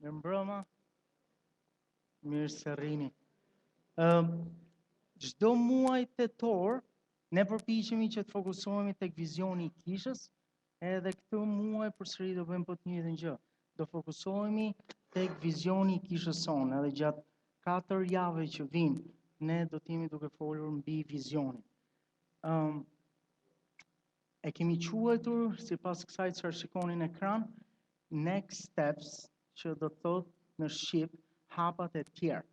Mirëmbrëma, mirë se rrini. Ëm çdo muaj tetor ne përpiqemi që të fokusohemi tek vizioni i kishës, edhe këtë muaj përsëri do bëjmë po të njëjtën gjë. Do fokusohemi tek vizioni i kishës sonë, edhe gjatë katër javëve që vijnë, ne do të jemi duke folur mbi vizionin. Ëm e kemi quajtur sipas kësaj çfarë shikoni në ekran, next steps, që do të thotë në shqip hapat e tjerë.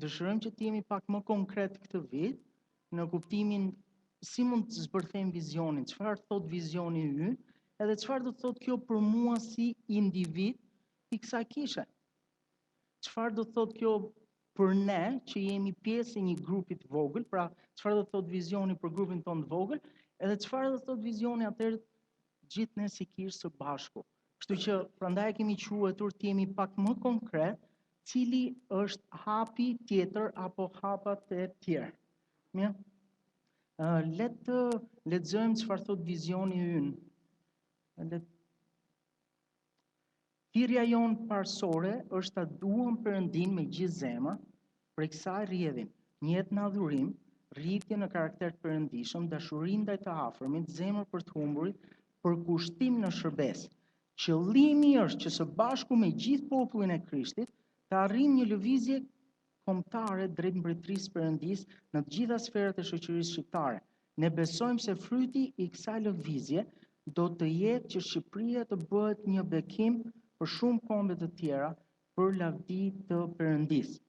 Dëshirojmë që të jemi pak më konkret këtë vit, në kuptimin si mund të zbërthejmë vizionin, çfarë thotë vizioni ynë, edhe çfarë do të thotë kjo për mua si individ i kësaj kishe. Çfarë do të thotë kjo për ne që jemi pjesë e një grupi të vogël, pra çfarë do të thotë vizioni për grupin tonë të vogël, edhe çfarë do të thotë vizioni atëherë gjithë ne si kishë së bashku. Kështu që prandaj e kemi quajtur të jemi pak më konkret, cili është hapi tjetër apo hapat e tjerë. Mirë. Uh, le të lexojmë çfarë thotë vizioni ynë. Le Thirrja jonë parësore është ta duam Perëndinë me gjithë zemër, prej kësaj rrjedhin një jetë në adhurim, rritje në karakter të perëndishëm, dashuri ndaj të afërmit, zemër për të humburit, përkushtim në shërbesë. Qëllimi është që së bashku me gjithë popullin e Krishtit të arrijmë një lëvizje kombëtare drejt mbretërisë së Perëndisë në të gjitha sferat e shoqërisë shqiptare. Ne besojmë se fryti i kësaj lëvizje do të jetë që Shqipëria të bëhet një bekim për shumë kombe të tjera për lavdi të Perëndisë.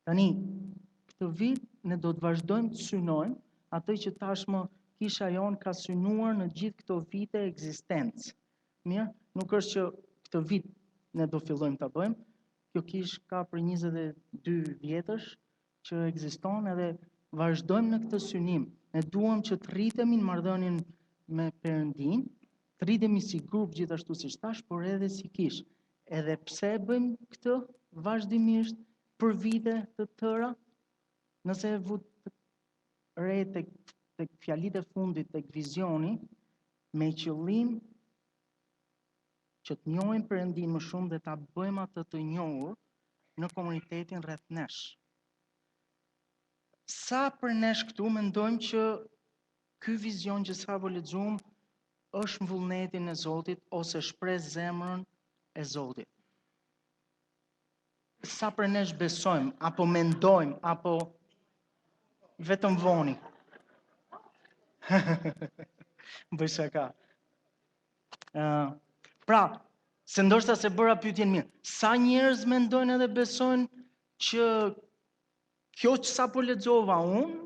Tani, këtë vit ne do të vazhdojmë të synojmë atë që tashmë kisha jonë ka synuar në gjithë këto vite ekzistencë. Mirë, nuk është që këtë vit ne do fillojmë ta bëjmë, Kjo kishë ka prej 22 vjetësh që ekziston edhe vazhdojmë në këtë synim. Ne duam që të rritemi në marrëdhënien me Perëndinë, të rritemi si grup gjithashtu siç thashë, por edhe si kishë. Edhe pse e bëjmë këtë vazhdimisht për vite të tëra, nëse e vutë re tek tek fjalitë e fundit tek vizioni me qëllim që të njohim Perëndinë më shumë dhe ta bëjmë atë të njohur në komunitetin rreth nesh. Sa prej nesh këtu mendojmë që ky vizion që sapo lexuam është në vullnetin e Zotit ose shpreh zemrën e Zotit. Sa prej nesh besojmë apo mendojmë apo vetëm Voni. Bëj shaka. Uh, pra, se ndoshta s'e bëra pyetjen mirë. Sa njerëz mendojnë edhe besojnë që kjo që sapo lexova unë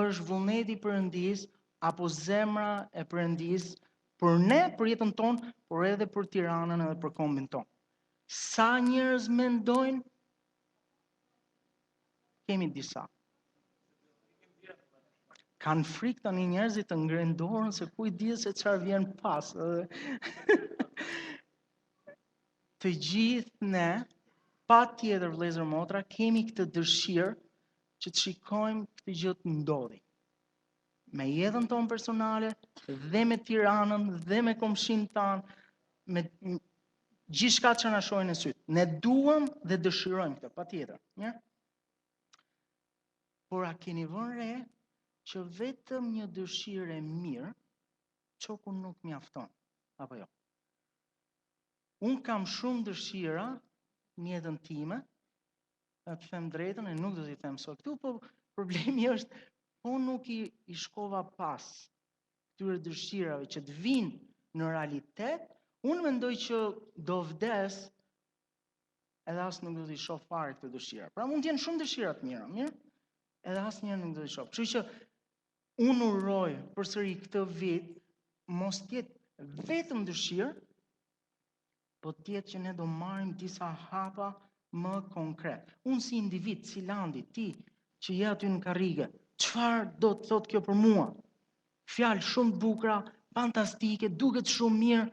është vullneti i Perëndisë apo zemra e Perëndisë për ne, për jetën tonë, por edhe për Tiranën edhe për kombin tonë. Sa njerëz mendojnë Kemi disa. Kanë frikë tani njerëzit të ngrenë dorën se ku i dihet se çfarë vjen pas. të gjithë ne, patjetër vëllezër motra, kemi këtë dëshirë që të shikojmë këtë gjë të ndodhi. Me jetën tonë personale dhe me Tiranën dhe me komshinjtë tanë, me gjithçka që na shohin në sytë. Ne duam dhe dëshirojmë këtë, patjetër. Mirë? Por a keni vënë re që vetëm një dëshirë e mirë çoku nuk mjafton, apo jo? Unë kam shumë dëshira në jetën time, të them të drejtën e nuk do t'i them sot këtu, po problemi është po nuk i, i shkova pas këtyre dëshirave që të vijnë në realitet, unë mendoj që do vdes edhe as nuk do t'i shoh fare këto dëshira. Pra mund të jenë shumë dëshira të mira, mirë? Edhe asnjëherë nuk do t'i shoh. Kështu që Unë uroj përsëri këtë vit mos të jetë vetëm dëshirë, po të jetë që ne do marrim disa hapa më konkret. Unë si individ, si Landi, ti që je aty në karrige, çfarë do të thotë kjo për mua? Fjalë shumë të bukura, fantastike, duket shumë mirë,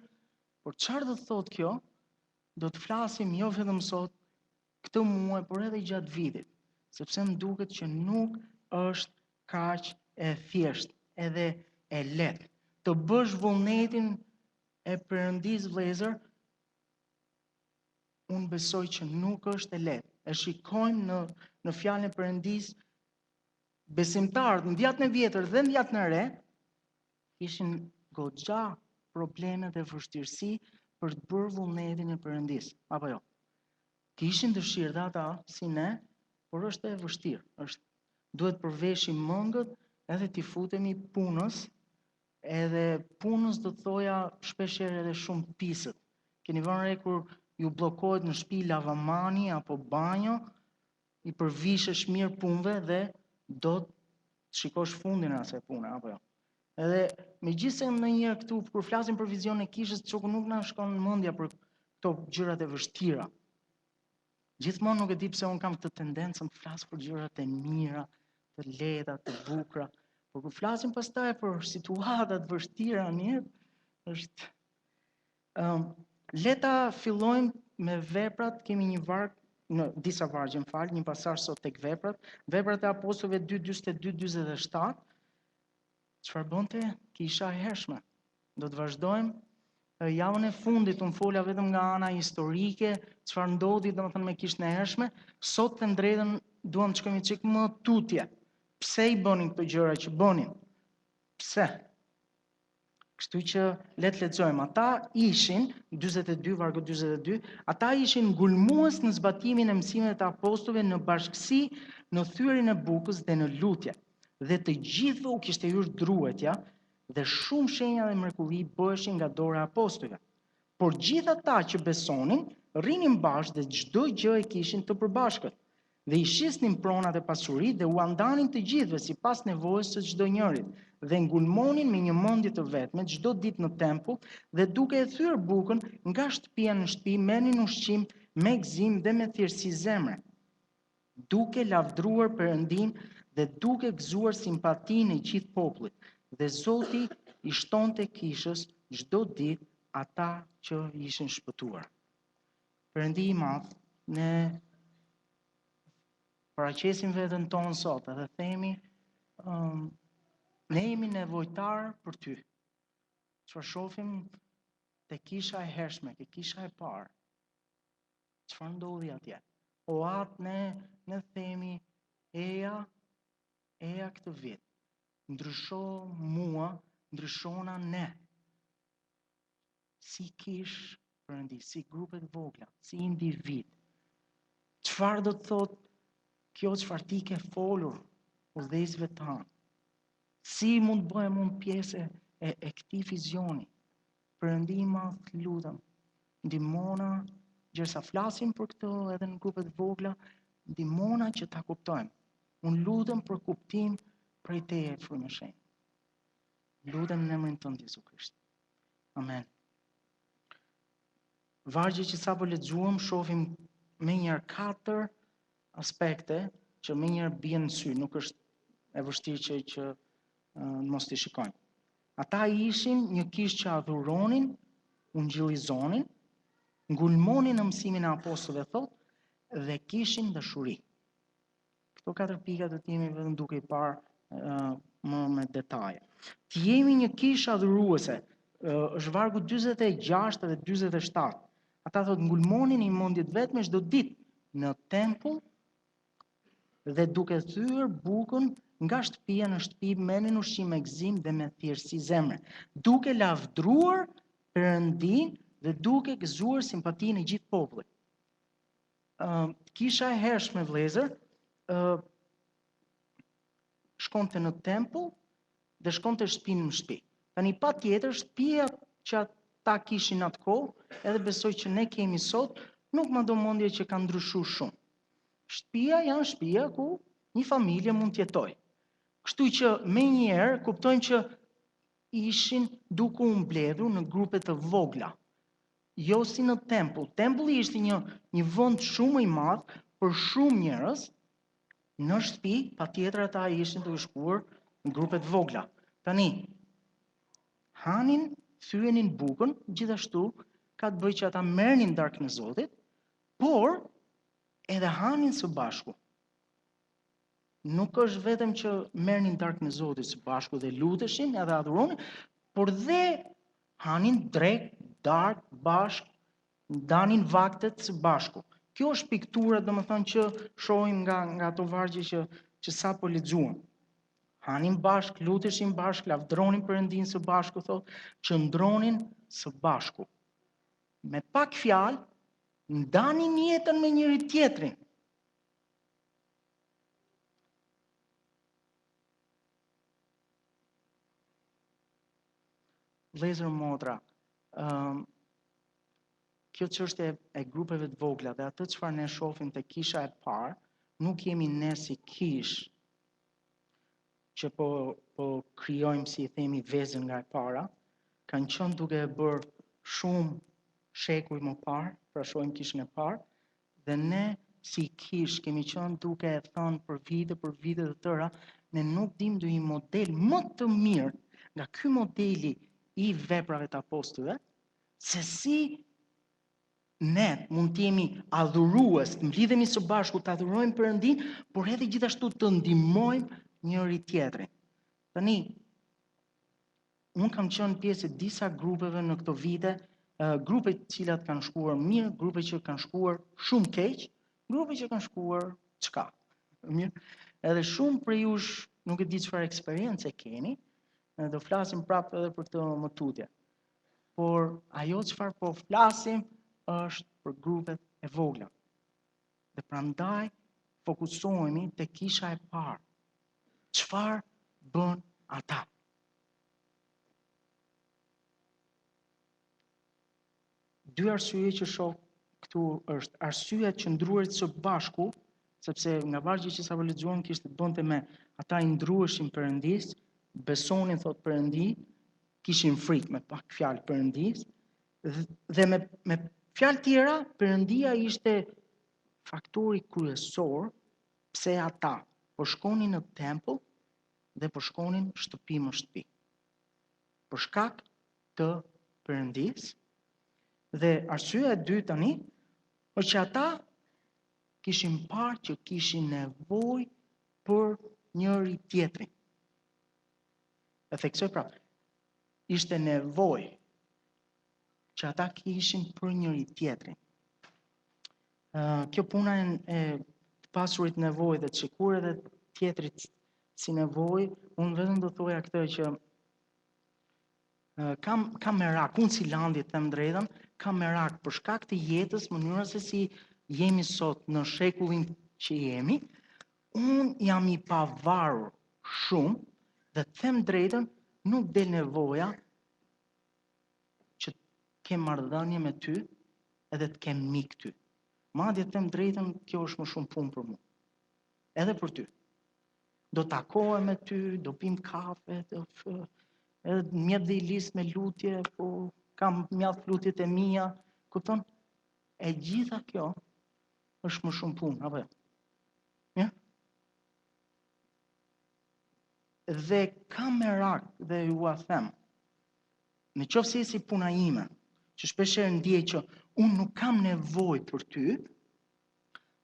por çfarë do të thotë kjo? Do të flasim jo vetëm sot, këtë muaj, por edhe gjatë vitit, sepse më duket që nuk është kaq e thjeshtë edhe e lehtë. Të bësh vullnetin e Perëndisë vëllezër, unë besoj që nuk është e lehtë. E shikojmë në në fjalën e Perëndisë besimtarët në Dhjatën e Vjetër dhe në Dhjatën e Re kishin goxha probleme dhe vështirësi për të bërë vullnetin e Perëndisë, apo jo? Kishin dëshirë dhe ata si ne, por është e vështirë, është duhet përveshim mëngët edhe t'i futemi punës, edhe punës do të thoja shpeshherë edhe shumë pisët. Keni vënë re kur ju bllokohet në shtëpi lavamani apo banjo, i përvishesh mirë punëve dhe do të shikosh fundin e asaj pune, apo jo. Edhe megjithëse ndonjëherë këtu, kur flasim për vizionin e kishës, çoku nuk na shkon mendja për këto gjërat e vështira. Gjithmonë nuk e di pse unë kam këtë tendencën të flas për gjërat e mira, të lehta, të bukura, por kur flasim pastaj për situata të vështira në jetë, është um, le ta fillojmë me veprat, kemi një varg në disa vargje, më fal, një pasazh sot tek veprat, veprat e apostujve 2 42 47. Çfarë bënte kisha e hershme? Do të vazhdojmë. Javën e fundit unë fola vetëm nga ana historike, çfarë ndodhi domethënë me kishën e hershme. Sot të drejtën duam të shkojmë çik më tutje. Pse i bënin këto gjëra që bënin? Pse? Kështu që le të lexojmë. Ata ishin 42 vargu 42, ata ishin ngulmues në zbatimin e mësimeve të apostujve në bashkësi, në thyerjen e bukës dhe në lutje. Dhe të gjithëve u kishte hyrë druajtja dhe shumë shenja dhe mrekulli bëheshin nga dora e apostujve. Por gjithë ata që besonin, rrinin bashkë dhe çdo gjë e kishin të përbashkët. Dhe i shisnin pronat e pasuritë dhe ua ndanin të gjithëve sipas nevojës së çdonjërit, dhe ngulmonin me një mendje të vetme çdo ditë në tempull dhe duke e thyer bukën nga shtëpia në shtëpi merrnin ushqim me gëzim dhe me thjeshtësi zemre. duke lavdëruar Perëndinë dhe duke gëzuar simpatinë e gjithë popullit. Dhe Zoti i shtonte kishës çdo ditë ata që ishin shpëtuar. Perëndi i madh, ne paraqesim veten tonë sot edhe themi, um, ne jemi nevojtar për ty. Çfarë shohim te kisha e hershme, te kisha e parë, Çfarë ndodhi atje? O atë ne, ne themi, eja, eja këtë vit, ndrysho mua, ndryshona ne. Si kishë, Perëndi, si grupe të vogla, si individ. Çfarë do të thotë kjo çfarë ti ke folur udhëheqësve tanë? Si mund të bëhem unë pjesë e, e këtij vizioni? Perëndi i madh, të lutem, ndihmona gjersa flasim për këtë edhe në grupe të vogla, ndihmona që ta kuptojmë. Unë lutem për kuptim prej teje, Frymë e Shenjtë. Lutem në emrin tënd Jezu Krisht. Amen. Vargje që sapo lexuam, shohim menjëherë katër aspekte që menjëherë bien në sy, nuk është e vështirë që që mos t'i shikojmë. Ata ishin një kishë që adhuronin, ungjillizonin, ngulmonin në mësimin e apostujve thotë dhe kishin dashuri. Këto katër pika do të jemi vetëm duke i parë uh, më me detaje. Të jemi një kishë adhuruese, uh, është vargu 46 dhe 47. Ata thotë ngulmonin në mendje të vetme çdo ditë në tempull dhe duke thyer bukën nga shtëpia në shtëpi merrnin ushqim me gëzim dhe me thjeshtësi zemre, duke lavdruar Perëndinë dhe duke gëzuar simpatinë e gjithë popullit. Uh, kisha e hershme vëllezër, uh, shkonte në tempull dhe shkonte shtëpi në shtëpi. Tani patjetër shtëpia që ata kishin atë kohë, edhe besoj që ne kemi sot, nuk ma do mendja që ka ndryshuar shumë. Shtëpia janë shtëpia ku një familje mund të jetojë. Kështu që menjëherë kuptojmë që ishin duke u mbledhur në grupe të vogla. Jo si në tempull. Tempulli ishte një një vend shumë i madh për shumë njerëz. Në shtëpi, patjetër ata ishin duke shkuar në grupe të vogla. Tani, hanin, thyenin bukën, gjithashtu ka të bëjë që ata merrnin darkën e Zotit, por edhe hanin së bashku. Nuk është vetëm që merrnin darkën e Zotit së bashku dhe luteshin edhe adhuronin, por dhe hanin drekë, darkë, bashkë, ndanin vaktet së bashku. Kjo është piktura, domethënë që shohim nga nga ato vargje që që sapo lexuam. Hanin bashkë, luteshin bashkë, lavdëronin Perëndinë së bashku, thotë, qëndronin së bashku. Me pak fjalë, ndanin jetën me njëri-tjetrin. Vëllezër motra, ëm kjo çështje e grupeve të vogla dhe atë çfarë ne shohim te kisha e parë, nuk jemi ne si kishë që po po krijojmë si i themi vezën nga e para, kanë qenë duke e bërë shumë shekuj më parë, pra shohim kishën e parë, Dhe ne si kishë kemi qenë duke e thënë për vite, për vite të tëra, ne nuk dimë ndonjë model më të mirë nga ky modeli i veprave të apostujve, se si ne mund të jemi adhurues, të mblidhemi së bashku, të adhurojmë Perëndinë, por edhe gjithashtu të ndihmojmë njëri-tjetrin. Tani, Unë kam qenë pjesë e disa grupeve në këto vite, grupe të cilat kanë shkuar mirë, grupe që kanë shkuar shumë keq, grupe që kanë shkuar çka. Mirë. Edhe shumë prej jush nuk e di çfarë eksperience keni, ne do flasim prapë edhe për këtë më tutje. Por ajo çfarë po flasim është për grupet e vogla. Dhe prandaj fokusohemi te kisha e parë. Çfarë bënë ata? Dy arsye që shoh këtu është arsyeja e qëndruarit së bashku, sepse nga vargji që sapo lexuam kishte të bënte me ata i ndruheshin Perëndisë, besonin thotë Perëndi, kishin frikë me pak fjalë Perëndisë dhe me me fjalë tjera Perëndia ishte faktori kryesor pse ata po shkonin në tempull dhe po shkonin shtëpi më shtëpi. Për shkak të Perëndisë. Dhe arsyeja e dytë tani është që ata kishin parë që kishin nevojë për njëri tjetrin. E theksoj prapë, ishte nevojë që ata kishin për njëri tjetrin. Kjo puna e, e të pasurit nevojë dhe të shikuar edhe tjetrit si nevojë, unë vetëm do thoja këtë që kam kam merak, unë si Landi të them drejtën, kam merak për shkak të jetës, mënyrës se si jemi sot në shekullin që jemi, unë jam i pavarur shumë dhe të them drejtën, nuk del nevoja që të kem marrëdhënie me ty edhe të kem mik ty. Madje të them drejtën, kjo është më shumë punë për mua. Edhe për ty. Do takohem me ty, do pim kafe, do fë, edhe më jep dhe i listë me lutje, po kam mjaft lutjet e mia, kupton? E gjitha kjo është më shumë punë, apo jo? Ja? Dhe kam merak dhe jua them, Në qoftë se je si puna ime, që shpeshherë ndjej që unë nuk kam nevojë për ty,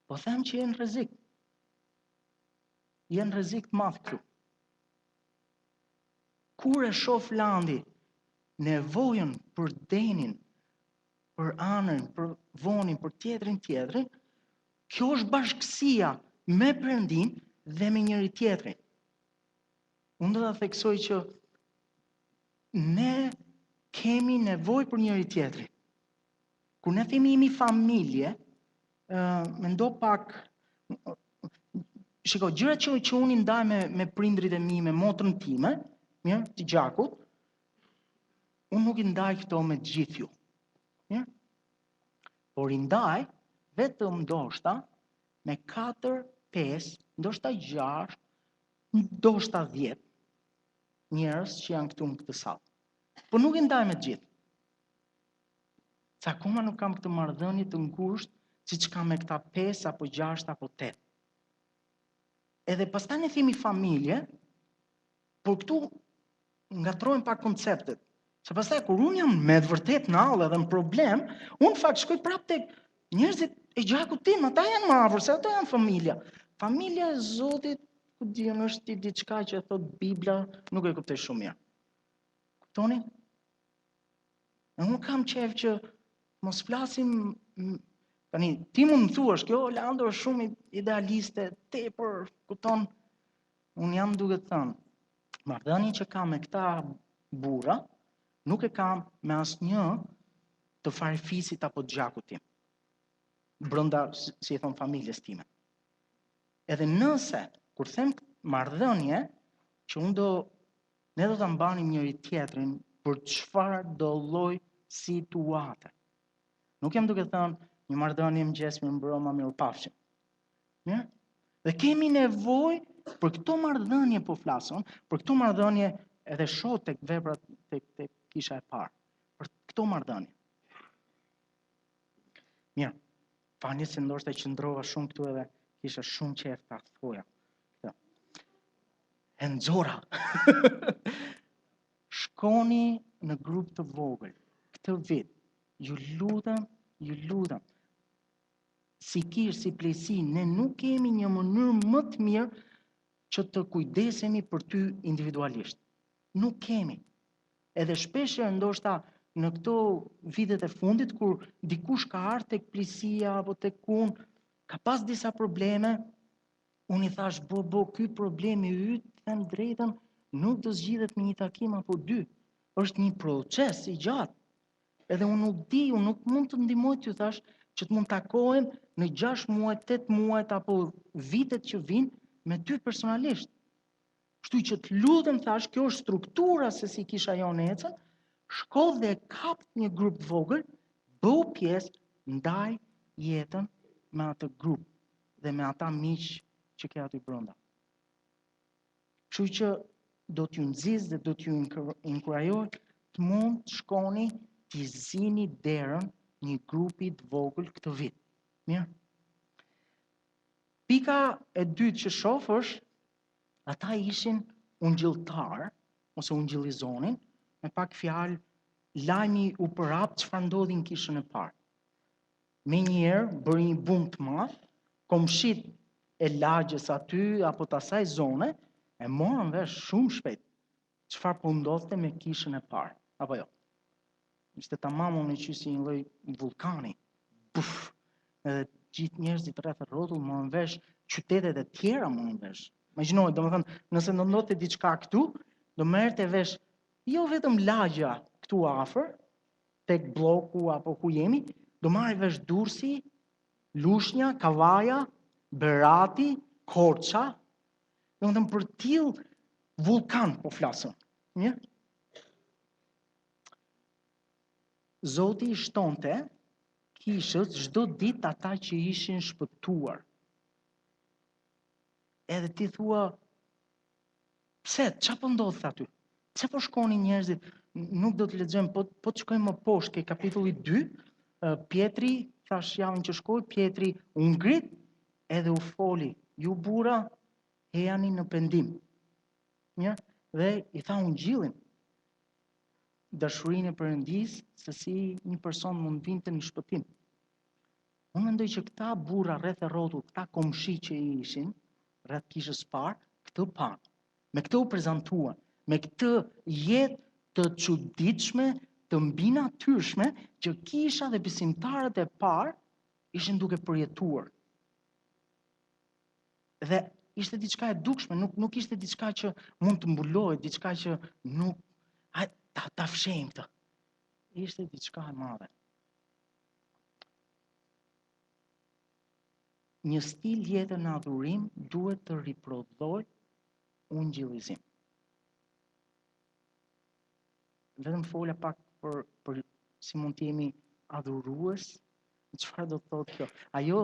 po them që je në rrezik. Je në rrezik të madh këtu. Kur e shoh Landi nevojën për Denin, për Anën, për Vonin, për tjetrin tjetrin, kjo është bashkësia me Perëndinë dhe me njëri tjetrin. Unë do ta theksoj që ne kemi nevojë për njëri tjetrin. Kur ne themi jemi familje, ë mendo pak shiko, gjërat që që unë i ndaj me me prindërit e mi, me motrën time, mirë, të gjakut, unë nuk i ndaj këto me të gjithë ju. Mirë? Por i ndaj vetëm ndoshta me 4, 5, ndoshta 6. Ndoshta 10 njerëz që janë këtu në këtë sallë. Po nuk i ndaj me të gjithë. Se akoma nuk kam këtë marrëdhënie të ngushtë siç kam me këta 5 apo 6 apo 8. Edhe pastaj ne themi familje, por këtu ngatërrohen pak konceptet. Se pastaj kur unë jam me të vërtetë në hall edhe në problem, unë në fakt shkoj prapë tek njerëzit e gjakut tim, ata janë më afër, se ata janë familja. Familja e Zotit, ku di unë është diçka që e thotë Bibla, nuk e kuptoj shumë mirë. Kuptoni? E unë kam qejf që mos flasim tani ti mund të thuash kjo Lando është shumë idealiste, tepër, kupton? Unë jam duke të thënë, marrëdhënien që kam me këta burra, nuk e kam me asnjë të farefisit apo të gjakut tim. Brenda, si i thonë, familjes time. Edhe nëse, kur them marrëdhënie, që unë do, ne do ta mbanim njëri-tjetrin për çfarëdo lloj situate. Nuk jam duke thënë një marrëdhënie mëngjes, mirëmbrëma, mirupafshim. Mirë? Dhe kemi nevojë për këto marrëdhënie po flas unë, për këto marrëdhënie edhe shoh tek veprat tek tek kisha e parë. Për këto marrëdhënie. Mirë. Falni se ndoshta qëndrova shumë këtu edhe kisha shumë qejf ta thoja. Këtë. E nxora. Shkoni në grup të vogël këtë vit. Ju lutem, ju lutem. Si kishë, si pleqësi, ne nuk kemi një mënyrë më të mirë që të kujdesemi për ty individualisht. Nuk kemi. Edhe shpeshherë ndoshta në këto vitet e fundit, kur dikush ka ardhur tek pleqësia apo tek unë, ka pas disa probleme, unë i thashë, bo, bo, ky problemi yt, them drejtën, nuk do zgjidhet me një takim apo dy. Është një proces i gjatë. Edhe unë nuk di, unë nuk mund të ndihmoj ty thashë që të mund takohem në 6 muaj, 8 muaj apo vitet që vijnë me ty personalisht. Kështu që të lutem thashë, kjo është struktura se si kisha jonë ecën, shko dhe kap një grup të vogël, bëhu pjesë, ndaj jetën me atë grup dhe me ata miq që ke aty brenda. Kështu që do t'ju nxis dhe do t'ju inkurajoj të mund të shkoni t'i zini derën një grupi të vogël këtë vit. Mirë. Pika e dytë që shoh është ata ishin ungjilltarë ose ungjillizonin, me pak fjalë lajmi u përhap çfarë ndodhi në kishën e parë. Menjëherë bëri një bum të madh, komshitë e lagjes aty apo të asaj zone e morën vesh shumë shpejt çfarë po ndodhte me kishën e parë, apo jo. Ishte tamam unë e quaj si një lloj vullkani. Buf. Edhe gjithë njerëzit rreth e rrotull morën vesh, qytetet e tjera morën vesh. Imagjinoje, domethënë, nëse do ndodhte diçka këtu, do merrte vesh jo vetëm lagja këtu afër, tek blloku apo ku jemi, do marrë vesh Durrësi, Lushnja, Kavaja, Berati, Korça, domethënë për tillë vullkan po flasim. Mirë? Zoti i shtonte kishës çdo ditë ata që ishin shpëtuar. Edhe ti thua, Pse? Ça po ndodhte aty? Pse po shkonin njerëzit? Nuk do të lexojmë, po po të shkojmë më poshtë ke kapitulli 2, Pjetri, thashë javën që shkoi, Pjetri u ngrit edhe u foli, ju burra, ejani në pendim. Mirë, dhe i tha ungjillin, dashurinë e Perëndisë, se si një person mund të vinte në shpëtim. Unë mendoj që këta burra rreth e rrotull, këta komshi që ishin rreth kishës së parë, këtë panë. Me këtë u prezantuan, me këtë jetë të çuditshme, të mbinatyrshme që kisha dhe besimtarët e parë ishin duke përjetuar. Dhe ishte diçka e dukshme, nuk nuk ishte diçka që mund të mbulohet, diçka që nuk a, ta ta fshehim këtë. Ishte diçka e madhe. Një stil jete në adhurim duhet të riprodhojë ungjillizim. Vetëm fola pak për, për si mund të jemi adhurues, çfarë do të thotë kjo? Ajo,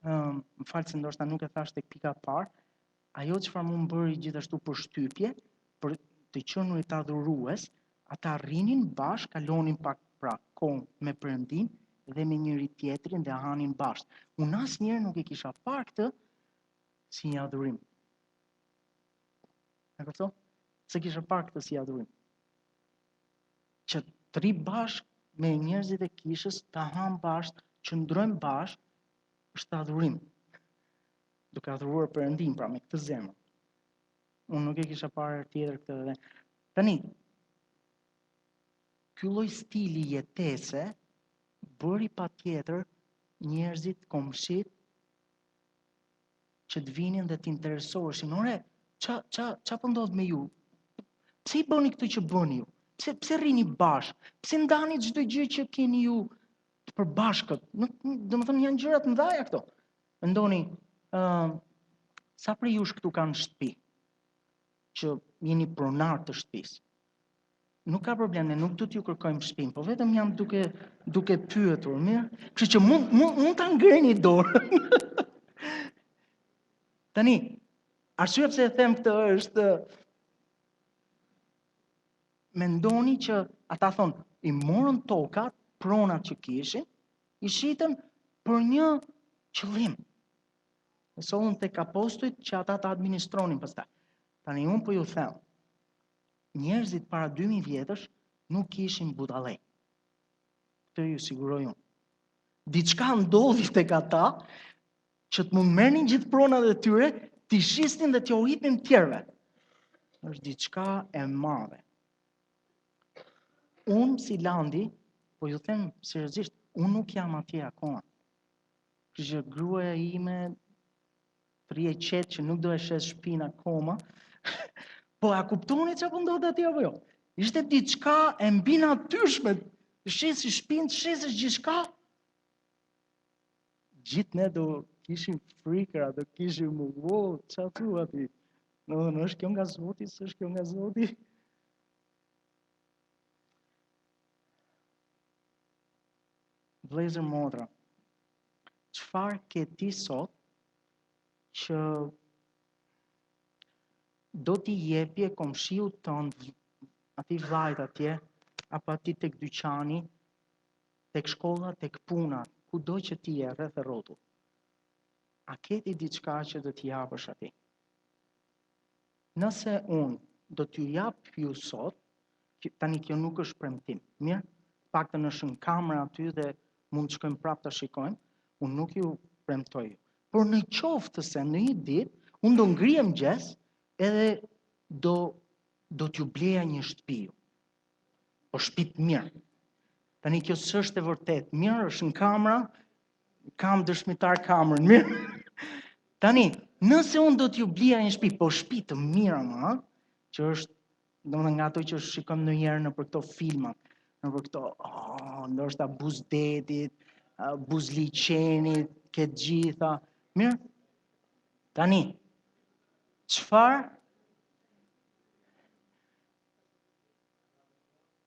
më fal se ndoshta nuk e thashë tek pika e parë. Ajo çfarë mu më bëri gjithashtu përshtypje për të qenurit adhurues, ata rrinin bashkë, kalonin pak pra kohë me Perëndinë dhe me njëri tjetrin dhe hanin bashkë. Unë asnjëherë nuk e kisha parë këtë si një adhurim. E kupton? S'e kisha parë këtë si adhurim. Që të rri bashkë me njerëzit e kishës, të hamë bashkë, qëndrojmë bashkë, është adhurim. Duke adhuruar Perëndinë, pra me këtë zemër. Unë nuk e kisha parë herë tjetër këtë dhe. Tani, ky lloj stili jetese bëri patjetër njerëzit komshit që të vinin dhe të interesoheshin, ore, ça, ça, ça po ndodh me ju? Pse i bëni këtë që bëni ju? Pse, pse rrini bashkë? Pse ndani çdo gjë që keni ju të përbashkët? Nuk, domethënë, janë gjëra të mëdhaja këto. Mendoni, uh, sa prej jush këtu kanë shtëpi, që jeni pronarë të shtëpisë? Nuk ka problem, ne nuk do t'ju kërkojmë shtëpinë, po vetëm jam duke duke pyetur, mirë? Kështu që mund mund mund ta ngreni dorën. Tani, arsyeja pse e them këtë është mendoni që ata thonë, i morën tokat, pronat që kishin, i shitën për një qëllim. E sollën tek apostujt që ata ta administronin pastaj. Tani unë po ju them, njerëzit para 2000 vjetësh nuk ishin budallej. Këtë ju siguroj unë. Diçka ndodhi tek ata që të mund merrnin gjithë pronat e tyre, t'i shisnin dhe t'jua jepnin tjerëve. Është diçka e madhe. Unë si Landi, po ju them seriozisht, unë nuk jam atje akoma. Kështu që gruaja ime të rrijë e qetë që nuk do e shes shpinë akoma. po a kuptoni çfarë po ndodh atje apo jo? Ishte diçka e mbinatyrshme. Të shesësh shpinë, të shesësh gjithçka. Gjithë ne do kishim frikëra, do kishim, wow, ça thua ti? Domethënë, është kjo nga Zoti, s'është kjo nga Zoti? Vëllezër motra, çfarë ke ti sot që do t'i jepje komshiut tënd, atij vllait atje, apo atij tek dyqani, tek shkolla, tek puna, kudo që ti je rreth e rrotull. A ke ti diçka që do t'i japësh atij? Nëse unë do t'ju jap ju sot, tani kjo nuk është premtim, mirë? Paktën është në kamera aty dhe mund të shkojmë prapë ta shikojmë, unë nuk ju premtoj ju. Por në qoftë se në një ditë, unë do ngrihem në mëngjes edhe do, do t'ju bleja një shtëpi ju. Po shtëpi të mirë. Tani kjo s'është e vërtetë, mirë është në kamera, kam dëshmitar kamerën, mirë. Tani, nëse unë do t'ju blija një shtëpi, po shtëpi të mirë ama, që është domethënë nga ato që shikojmë ndonjëherë nëpër këto filmat, nëpër këto, oh, ndoshta buzë detit, buzë liqenit, ke të gjitha. Mirë? Tani, çfarë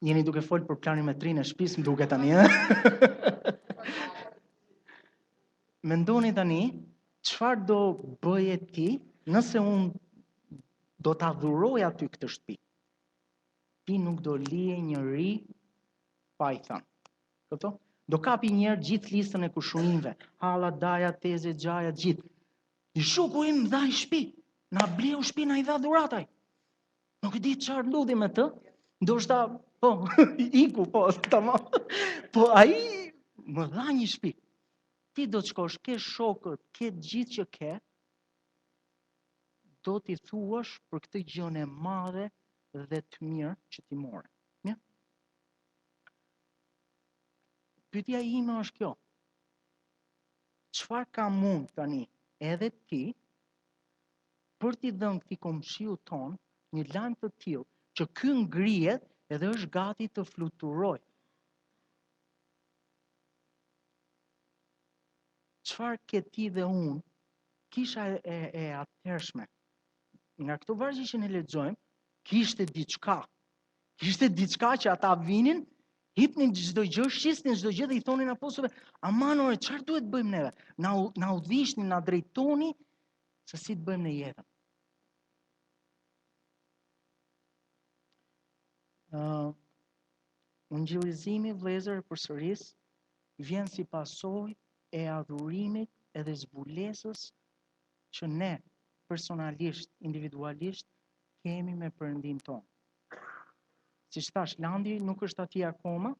Jeni duke folë për planimetrinë e shpisë, më duket tani, e? Mendoni tani, çfarë do bëje ti nëse unë do ta dhuroja ty këtë shtëpi? Ti nuk do lije njeri pa i thënë. Kupton? Do kapje njëherë gjithë listën e kushërinjve, halla, daja, teze, xhaja, gjithë. Një shoku im dha një shtëpi, na bleu shtëpi, na i dha dhuratë ai. Nuk e di çfarë ndodhi me të. Ndoshta, po, iku, po, tamam. Po ai më dha një shtëpi. Ti do të shkosh ke shokët, ke të gjithë që ke, do t'i thuash për këtë gjënë e madhe dhe të mirë që ti more. Mirë? Pyetja ime është kjo. Çfarë kam unë tani edhe ti për t'i dhënë këtij komshiu tonë një lajm të tillë që ky ngrihet edhe është gati të fluturojë. Çfarë ke ti dhe unë, kisha e, e, e atëhershme. Nga këto vargje që ne lexojmë, kishte diçka. Kishte diçka që ata vinin, hipnin çdo gjë, shisnin çdo gjë dhe i thonin apostujve, aman ore, çfarë duhet bëjmë neve? Na na udhëhiqni, na drejtoni se si të bëjmë në jetën. Uh, ungjillizimi vëllezër e përsëris vjen si pasojë e adhurimit edhe zbulesës që ne personalisht, individualisht kemi me Perëndinë tonë. Siç thashë, Landi nuk është atje akoma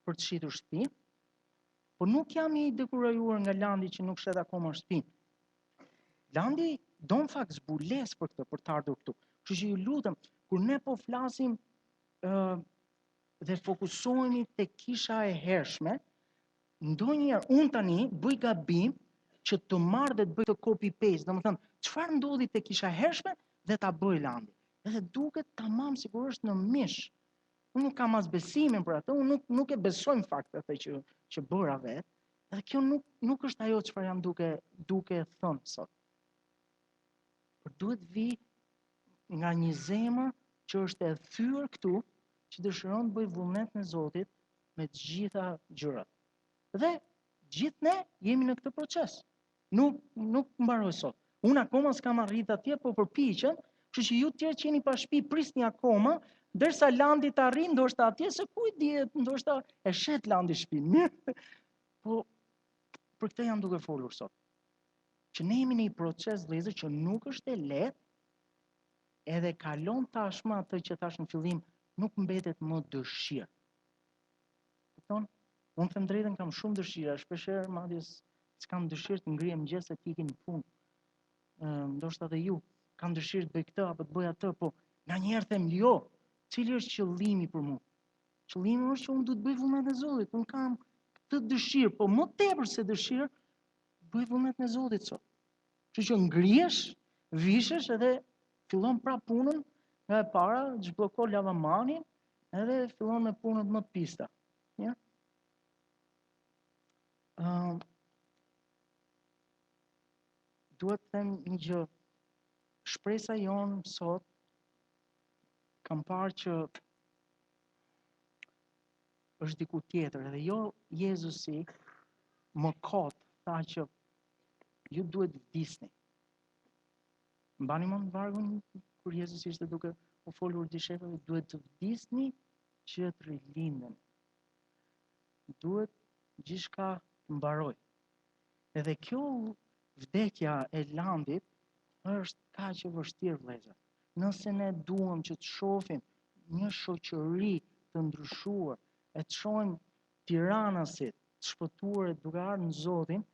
për të shitur shtëpinë, po nuk jam i dekurajuar nga Landi që nuk shet akoma shtëpinë. Landi do në fakt zbulesë për këtë, për të ardhur këtu. Kështu që ju lutem, kur ne po flasim ë dhe fokusohemi te kisha e hershme, ndonjëherë unë tani bëj gabim që të marr dhe të bëj të copy paste, domethënë, çfarë ndodhi te kisha e hershme dhe ta bëj Landi. Edhe duket tamam sikur është në mish. Unë nuk kam as besimin për atë, unë nuk nuk e besoj në fakt atë që që bëra vetë. Edhe kjo nuk nuk është ajo çfarë jam duke duke thënë sot. Por duhet vi nga një zemër që është e thyer këtu, që dëshiron të bëjë vullnetin e Zotit me të gjitha gjërat. Dhe gjithë ne jemi në këtë proces. Nuk nuk mbaroi sot. Unë akoma s'kam arrit atje, po përpiqem, kështu që ju të tjerë që jeni pa shtëpi, prisni akoma, ndërsa Landi të arrijë ndoshta atje se ku i dihet, ndoshta e shet Landi shtëpinë. Mirë. Po për këtë jam duke folur sot. Që ne jemi në një proces vëllezër që nuk është e lehtë, edhe kalon tashmë atë që thashë në fillim, nuk mbetet më dëshirë. Kupton? Unë them drejtën kam shumë dëshira, shpeshherë madje s'kam dëshirë të ngrihem mëngjes e të iki në punë. Ë, ndoshta edhe ju kam dëshirë të bëj këtë apo të bëj atë, po nganjëherë them jo. Cili është qëllimi për mua? Qëllimi është që unë duhet të bëj vullnetin e Zotit. Unë kam këtë dëshirë, po më tepër se dëshirë, bëj vullnetin e Zotit sot. Kështu që ngrihesh, vishesh edhe fillon prapë punën nga e para, zhblloko lavamanin, edhe fillon me punët më të pista. Ja? Uh, duhet të them një gjë. Shpresa jonë sot kam parë që është diku tjetër, edhe jo Jezusi më kot tha që ju duhet të vdisni. Mbani mend vargun kur Jezusi ishte duke u folur dishepujve, duhet të vdisni që të rilindeni. Duhet gjithçka të mbarojë. Edhe kjo vdekja e Landit është kaq e vështirë vëllezër. Nëse ne duam që të shohim një shoqëri të ndryshuar, e të shohim tiranasit të shpëtuar e duke ardhur në Zotin,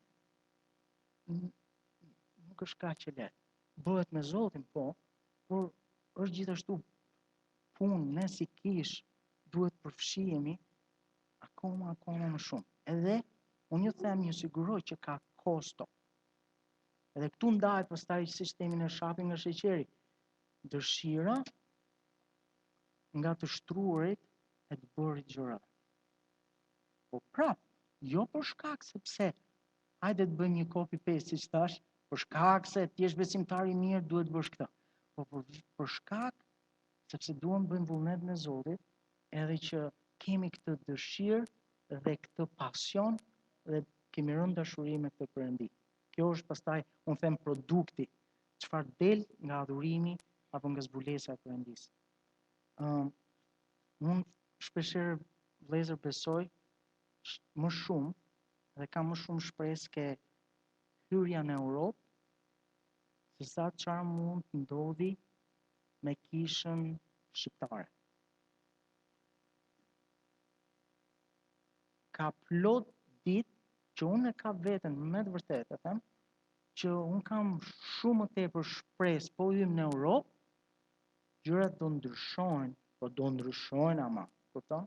nuk është kaq e lehtë. Bëhet me Zotin, po, por është gjithashtu punë ne si kishë duhet përfshihemi akoma akoma më shumë. Edhe unë ju them ju siguroj që ka kosto. Edhe këtu ndahet pastaj siç themi ne shapi nga sheqeri. Dëshira nga të shtruarit e të bërit gjërave. Po prap, jo për shkak sepse hajde të bëjmë një copy paste siç thashë, për shkak se ti je besimtar i mirë, duhet të bësh këtë. Po për, për shkak sepse duam të bëjmë vullnetin e Zotit, edhe që kemi këtë dëshirë dhe këtë pasion dhe kemi rënë dashuri me këtë Perëndi. Kjo është pastaj, unë them produkti, çfarë del nga adhurimi apo nga zbulesa e Perëndisë. Ëm um, unë shpeshherë vëllezër besoj më shumë dhe kam më shumë shpresë ke hyrja në Europë se sa çfarë mund të ndodhi me kishën shqiptare. Ka plot ditë që unë e kap veten me të vërtetë, e them, që unë kam shumë më tepër shpresë po hyjmë në Europë, gjërat do ndryshojnë, po do ndryshojnë ama, kupton?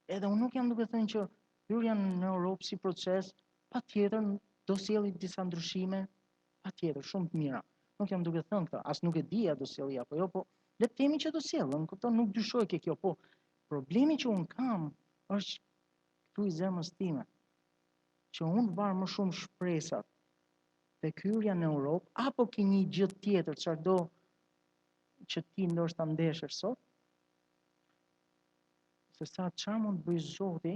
Edhe unë nuk jam duke thënë që hyrja në Europë si proces, patjetër do sjelli disa ndryshime, patjetër shumë të mira. Nuk jam duke thënë këtë, as nuk e di a do sjelli apo jo, po le të themi që do sjellë, më kupton, nuk dyshoj ke kjo, po problemi që unë kam është këtu i zemrës time, që unë var më shumë shpresat tek hyrja në Europë apo ke një gjë tjetër, çfarëdo që ti ndoshta ndeshesh sot, se sa çfarë mund të bëjë Zoti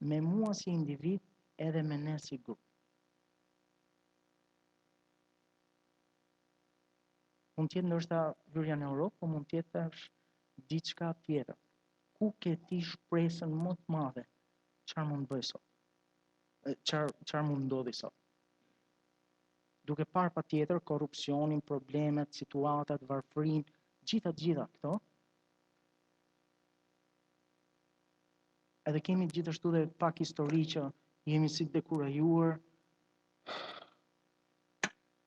me mua si individ edhe me ne si grup. Mund të jetë ndoshta hyrja në Europë, po mund të jetë tash diçka tjetër. Ku ke ti shpresën më të madhe? Çfarë mund të bëj sot? Çfarë çfarë mund ndodhi sot? Duke parë patjetër korrupsionin, problemet, situatat, varfërinë, gjitha gjitha këto. Edhe kemi gjithashtu dhe pak histori që jemi si të dekurajuar.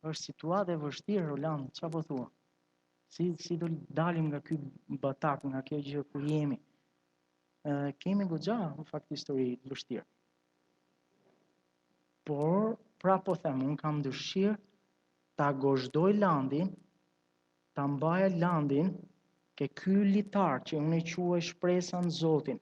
Është situatë e vështirë, Roland, çfarë po thua? Si si do dalim nga ky batak, nga kjo gjë ku jemi? Ë kemi goxha në fakt histori të vështirë. Por prapë po them, unë kam dëshirë ta gozhdoj Landin, ta mbaja Landin ke ky litar që unë e quaj shpresa në Zotin.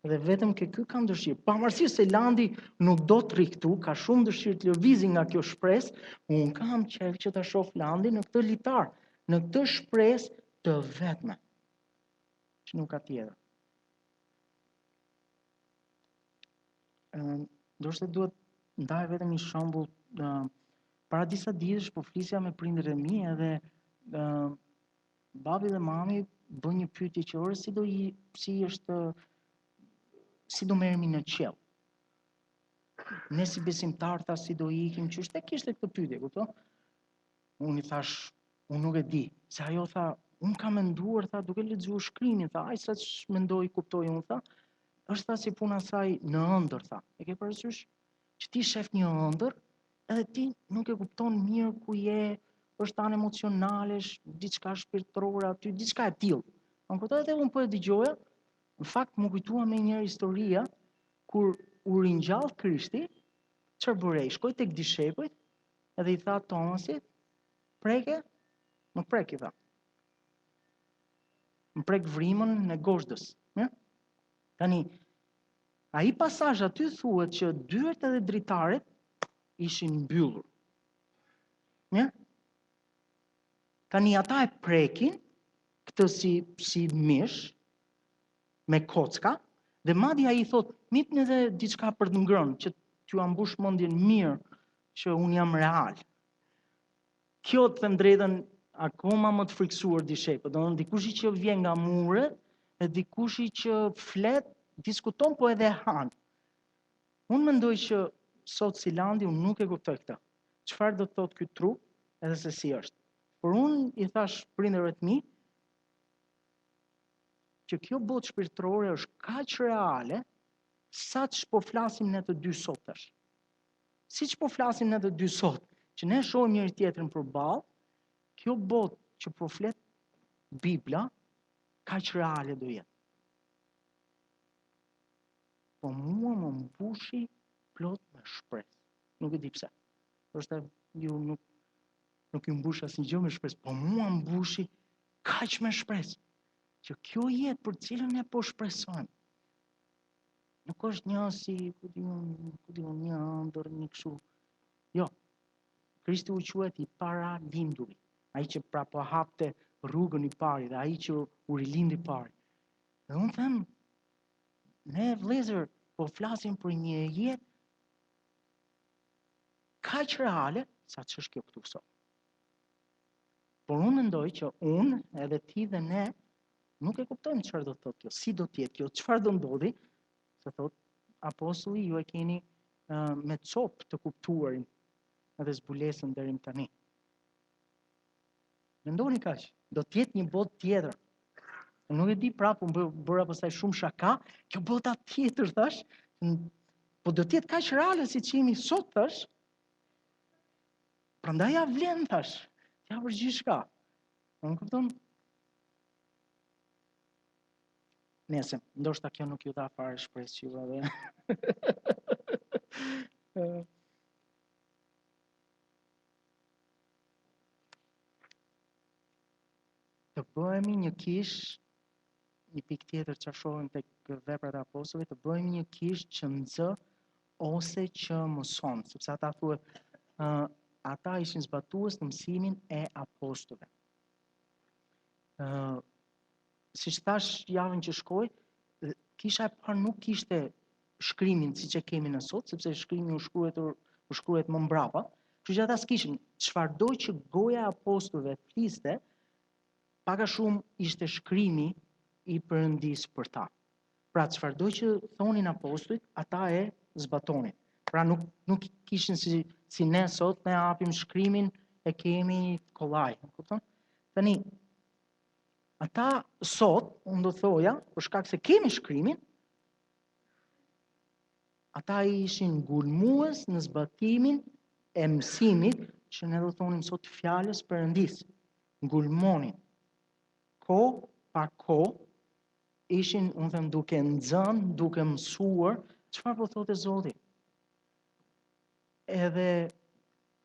Dhe vetëm ke ky kam dëshirë. Pavarësisht se Landi nuk do të rri këtu, ka shumë dëshirë të lëvizi nga kjo shpresë, unë kam qejf që ta shoh Landin në këtë litar, në këtë shpresë të vetme. Që nuk ka tjetër. Ndoshta duhet ndaj vetëm një shembull, para disa ditësh po flisja me prindërit e mi edhe babi dhe mami bën një pyetje që ore si do i si është si do merremi në qiell. Ne si besimtar tha si do ikim, qysh e kishte këtë pyetje, kupton? Unë i thash, unë nuk e di, se ajo tha, unë kam menduar, tha, duke lexuar shkrimin, tha, aq sa mendoj, kuptoj unë, tha, është tha si puna saj në ëndërr, tha. E ke parasysh? Që ti shef një ëndërr, edhe ti nuk e kupton mirë ku je, është anë emocionale, është diçka shpirtërore aty, diçka e tillë. Më kupton edhe unë po e dëgjoja, në fakt m'u kujtua menjëherë historia kur u ringjall Krishti, çfarë bëri ai? Shkoi tek dishepujt edhe i tha Tomasit, preke, më prek i tha. Më prek vrimën e gozhdës. Mirë? Tani, ai pasazh aty thuhet që dyert edhe dritaret ishin mbyllur. Mirë? Tani ata e prekin këtë si si mish me kocka dhe madje ai thotë, "Më jepni edhe diçka për të ngrënë që t'jua mbush mendjen mirë që unë jam real." Kjo të them drejtën akoma më të frikësuar dishepujt. Domethënë dikushi që vjen nga muret dhe dikushi që flet, diskuton po edhe han. Unë mendoj që sot si Landi unë nuk e kuptoj këtë. Çfarë do të thotë ky trup edhe se si është. Por unë i thash prindërve të mi që kjo botë shpirtërore është kaq reale sa që po flasim ne të dy sot tash. Siç po flasim ne të dy sot, që ne shohim njëri tjetrin përballë, kjo botë që po flet Bibla, kaq reale do jetë. Po mua më mbushi plot me shpresë. Nuk e di pse. Ndoshta ju nuk nuk ju mbush asnjë gjë me shpresë, po mua më mbushi kaq me shpresë që kjo jetë për cilën ne po shpresojmë Nuk është një si, ku di unë, ku di unë, një ëndërr, një kështu. Jo. Krishti u quajt i paralinduri, ai që pra po hapte rrugën i pari dhe ai që u rilind i pari. Dhe unë them, ne vëllezër po flasim për një jetë kaq reale sa ç'është kjo këtu sot. Por unë mendoj që unë edhe ti dhe ne Nuk e kuptojmë çfarë do të thotë kjo, si do të jetë kjo, çfarë do ndodhi, se thotë apostulli ju e keni uh, me copë të kuptuarin edhe zbulesën deri më tani. Mendoni kaq, do të jetë një botë tjetër. Unë nuk e di prapë, unë bëra pastaj shumë shaka, kjo bota tjetër thash, po do të jetë kaq reale siç jemi sot thash. Prandaj ja vlen thash. Ja për gjithçka. Më kupton? Nese, ndoshta kjo nuk ju dha fare shpresë ju edhe. Të bëhemi një kishë, një pikë tjetër që shohim tek veprat e apostujve, të bëhemi një kishë që nxë ose që mëson, sepse ata thuhet, uh, ata ishin zbatues në mësimin e apostujve. Ë siç thash javën që shkoi, kisha e parë nuk kishte shkrimin siç e kemi ne sot, sepse shkrimi u shkruajtur u shkruajt më mbrapa. Kështu që ata s'kishin çfarëdo që goja e apostujve fliste, pak a shumë ishte shkrimi i Perëndisë për ta. Pra çfarëdo që thonin apostujt, ata e zbatonin. Pra nuk nuk kishin si si ne sot, ne hapim shkrimin e kemi kollaj, e kupton? Tani ata sot, unë do thoja, për shkak se kemi shkrimin, ata ishin ngulmues në zbatimin e mësimit që ne do thonim sot fjalës Perëndisë. Ngulmonin. Kohë pa kohë ishin, unë them, duke nxënë, duke mësuar, çfarë po thotë Zoti. Edhe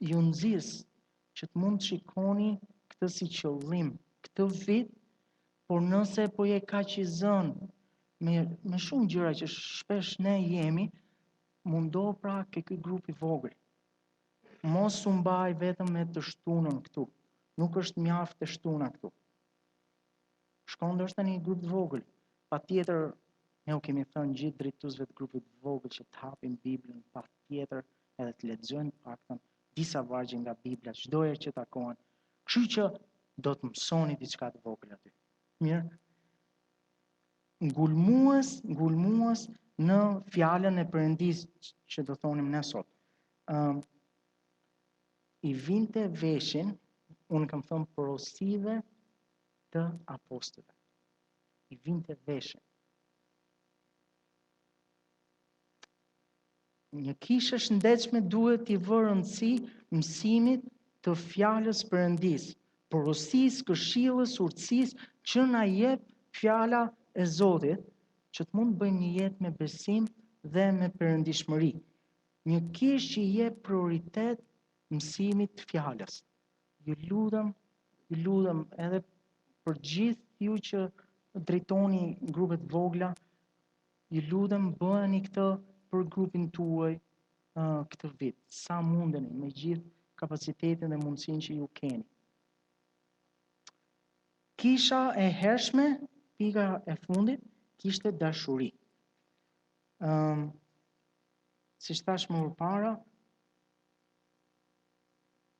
ju nxis që të mund të shikoni këtë si qëllim, këtë vit, por nëse po je kaq i zënë me, me shumë gjëra që shpesh ne jemi, mundohu pra ke ky grup i vogël. Mos u mbaj vetëm me të shtunën këtu. Nuk është mjaft e shtuna këtu. Shko ndoshta në një grup të vogël. Patjetër ne u kemi thënë gjithë drejtuesve të grupit të vogël që të hapin Biblën patjetër edhe të lexojnë të paktën disa vargje nga Bibla çdo herë që takohen. Kështu që do të mësoni diçka të vogël aty. Mirë. Ngulmues, ngulmues në fjalën e Perëndisë që do thonim ne sot. Ëm i vinte veshin, unë kam thënë porosive të apostujve. I vinte veshin. Një kishë e shëndetshme duhet t'i vërë rëndësi mësimit të fjalës Perëndisë, porosisë, këshillës, urtësisë që na jep fjala e Zotit, që të mund të bëjmë një jetë me besim dhe me perëndishmëri. Një kishë që i jep prioritet mësimit të fjalës. Ju lutem, ju lutem edhe për gjithë ju që drejtoni grupe të vogla, ju lutem bëni këtë për grupin tuaj uh, këtë vit, sa mundeni me gjithë kapacitetin dhe mundësinë që ju keni. Kisha e hershme, pika e fundit, kishte dashuri. Ëm um, siç thashë më përpara,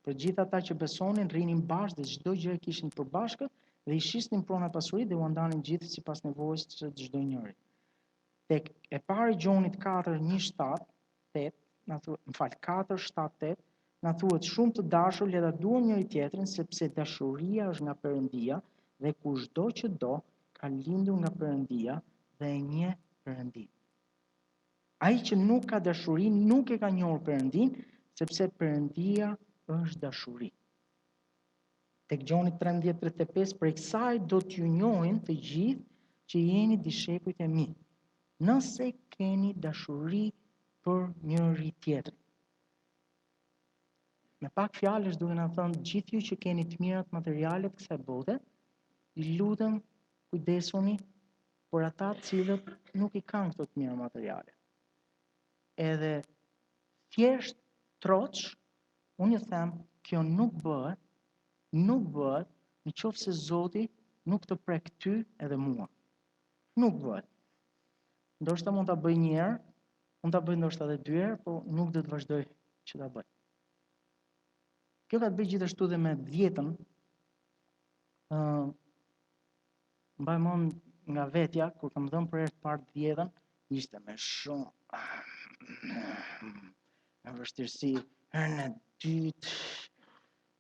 Të gjithë ata që besonin rrinin bashkë dhe çdo gjë e kishin të përbashkët dhe i shisnin pronat pasuritë dhe ua ndanin gjithë sipas nevojës së çdo njërit. Tek e para e Gjonit 4 1 7 8, na thuhet, më fal, 4 7 8, na thuhet shumë të dashur le ta duam njëri tjetrin sepse dashuria është nga Perëndia dhe kushdo që do ka lindur nga Perëndia dhe e njeh Perëndinë. Ai që nuk ka dashuri nuk e ka njohur Perëndinë, sepse Perëndia është dashuri. Tek Gjoni 13:35 prej kësaj do t'ju njohin të gjithë që jeni dishepujt e mi, nëse keni dashuri për njëri tjetrin. Me pak fjalë është duke na thënë gjithë ju që keni të mirat materiale të kësaj bote, ju lutem kujdesuni për ata të cilët nuk i kanë këto të mira materiale. Edhe thjesht troç, unë ju them, kjo nuk bëhet, nuk bëhet në qoftë se Zoti nuk të prek ty edhe mua. Nuk bëhet. Ndoshta mund ta bëj një herë, mund ta bëj ndoshta edhe dy herë, po nuk do të vazhdoj që ta bëj. Kjo ka të bëjë gjithashtu dhe me dhjetën. Ë uh, Mbaj mend nga vetja, kur kam dhënë për herë të parë dhjetën, ishte me shumë me vështirësi, herën e dytë,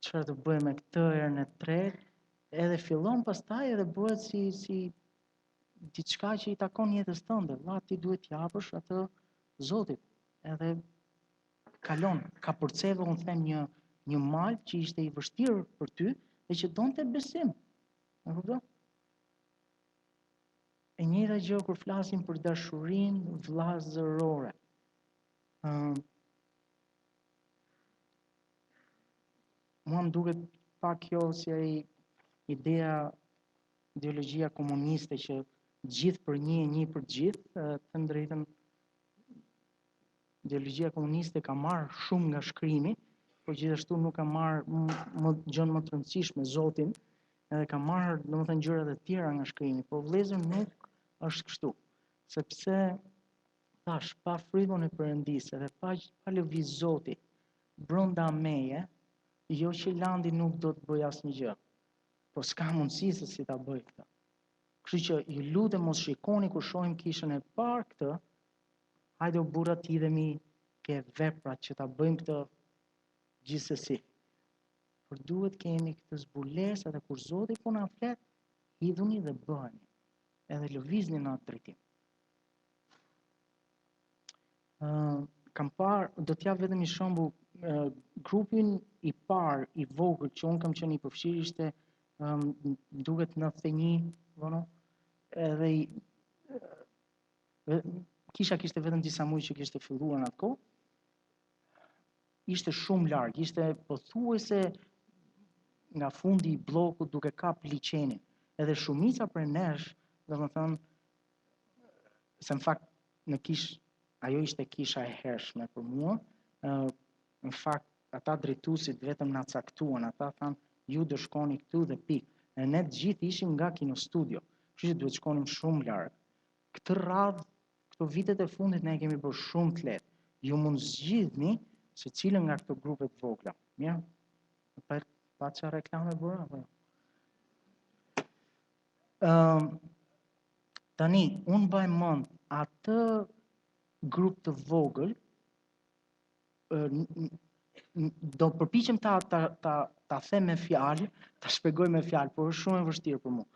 çfarë të bëj me këtë herën e tretë, edhe fillon pastaj edhe bëhet si si diçka që i takon jetës tënde, vlla ti duhet t'i japësh atë Zotit. Edhe kalon, kapërceve unë them një një mal që ishte i vështirë për ty dhe që donte besim. E kupton? E njëjta gjë kur flasim për dashurinë vëllazërore. Ëm uh, Mua më duket pak kjo si ai ideja ideologjia komuniste që gjithë për një e një për të gjithë, të them drejtën Ideologjia komuniste ka marrë shumë nga shkrimi, por gjithashtu nuk ka marrë më gjënë më të rëndësishme, Zotin, edhe ka marrë, domethënë gjëra të tjera nga shkrimi, por vëllezër nuk është kështu, sepse tash pa frymën e Perëndisë edhe pa pa lëviz Zoti brenda meje, jo që Landi nuk do të bëjë asnjë gjë, po s'ka mundësi se si ta bëj këtë. Kështu që ju lutem mos shikoni kur shohim kishën e parë këtë, hajde o burra të hidhemi ke veprat që ta bëjmë këtë gjithsesi. Por duhet kemi këtë zbulesë edhe kur Zoti po na flet, hidhuni dhe bëheni, edhe lëvizni në atë drejtim. Uh, kam parë, do t'jap vetëm një shembull, uh, grupin i parë i vogël që unë kam qenë i përfshirë ishte um, duket 91, vono, edhe i, uh, kisha kishte vetëm disa muaj që kishte filluar në atë kohë. Ishte shumë larg, ishte pothuajse nga fundi i bllokut duke kap liqenin. Edhe shumica prej nesh, domethënë, se në fakt në kishë, ajo ishte kisha e hershme për mua, në fakt ata drejtuesit vetëm na caktuan, ata thanë ju do shkoni këtu dhe pikë. E ne të gjithë ishim nga Kinostudio, kështu që duhet shkonim shumë larg. Këtë radhë, këto vitet e fundit ne e kemi bërë shumë të lehtë. Ju mund zgjidhni secilën nga këto grupe të vogla. Mirë? Pa, pa ça reklame bëra, apo jo? Ëm tani unë mbaj mend atë grup të vogël do përpiqem ta ta ta ta them me fjalë, ta shpjegoj me fjalë, por është shumë e vështirë për mua.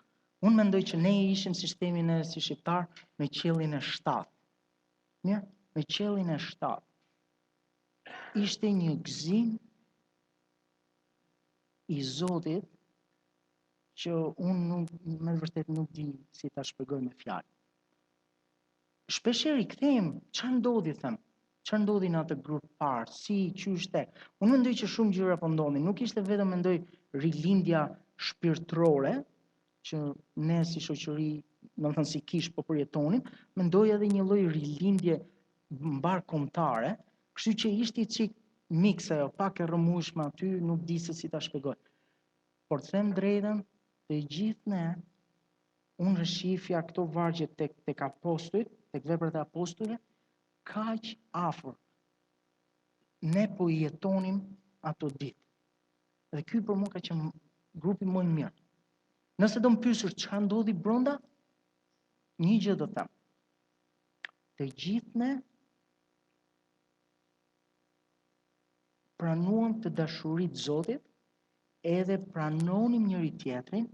Unë mendoj që ne ishim si themi ne si shqiptar në qiellin e 7. Mirë, në qiellin e 7. Ishte një gëzim i Zotit që unë nuk, me të vërtetë nuk di si ta shpjegoj me fjalë. Shpeshherë i kthehem, çfarë ndodhi them? Çfarë ndodhi në atë grup parë? Si, qysh tek? Unë mendoj që shumë gjëra po ndodhin. Nuk ishte vetëm mendoj rilindja shpirtërore që ne si shoqëri, domethënë si kishë po përjetonim, mendoj edhe një lloj rilindje mbarëkombëtare, kështu që ishte një çik mix ajo, pak e rrëmujshme aty, nuk di se si ta shpjegoj. Por të them drejtën, të gjithë ne, unë shifja këto vargje tek, tek apostujt, tek veprat e apostujve, kaq afër. Ne po i jetonim ato ditë. Dhe ky për mua ka qenë grupi më i mirë. Nëse do më pyesësh çfarë ndodhi brenda, një gjë do të them. Të gjithë ne pranuam këtë dashuri të Zotit, edhe pranonim njëri tjetrin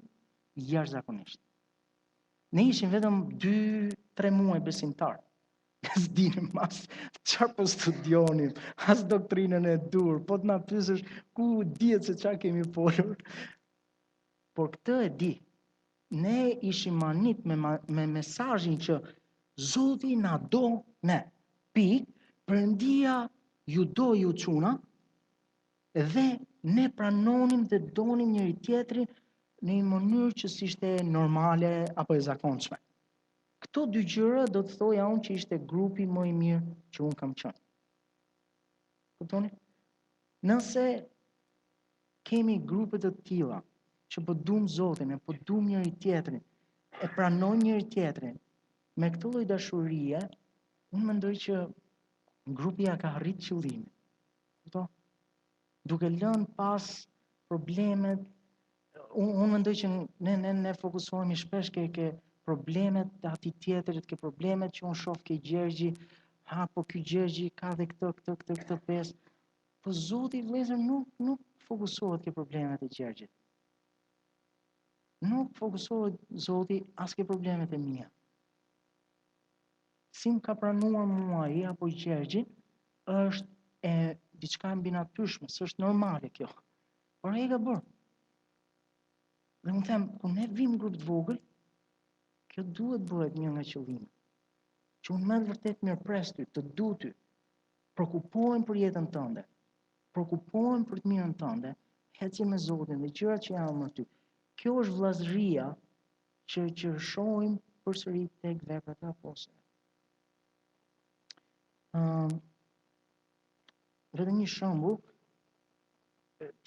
jashtëzakonisht. Ne ishim vetëm 2-3 muaj besimtar. S'dinim as çfarë po studionim, as doktrinën e duhur, po të na pyesësh ku dihet se çfarë kemi folur. Por këtë e di. Ne ishim manit me, me mesazhin që Zoti na do ne. Pikë, Perëndia ju do ju çuna dhe ne pranonim dhe donim njëri tjetrin në një mënyrë që s'ishte normale apo e zakonshme. Këto dy gjëra do të thoja unë që ishte grupi më i mirë që unë kam qenë. Kuptoni? Nëse kemi grupe të tilla që po dum Zotin e po dum njëri tjetrin, e pranojmë njëri tjetrin, me këtë lloj dashurie, unë mendoj që grupi ja ka arrit qëllimin. Kupto? Duke lënë pas problemet, unë un mendoj që ne ne ne fokusohemi shpesh ke ke problemet e atij tjetrit, ke problemet që unë shoh ke Gjergji, ha po ky Gjergji ka dhe këtë këtë këtë këtë pesë. Po Zoti vëllezër nuk nuk fokusohet ke problemet e Gjergjit. Nuk fokusohet Zoti as ke problemet e mia. Si më ka pranuar mua ai apo Gjergjin, është e diçka e mbinatyrshme, s'është normale kjo. Por ai e ka bërë. Dhe unë them, kur ne vim grup të vogël, kjo duhet bëhet një nga qëllimet. Që unë me të vërtetë mirëpres ty, të du ty, Preokupohem për jetën tënde, preokupohem për të mirën tënde, ecim me Zotin dhe gjërat që janë me ty. Kjo është vëllazëria që që shohim përsëri tek veprat e apostujve. Ëm um, vetëm një shembull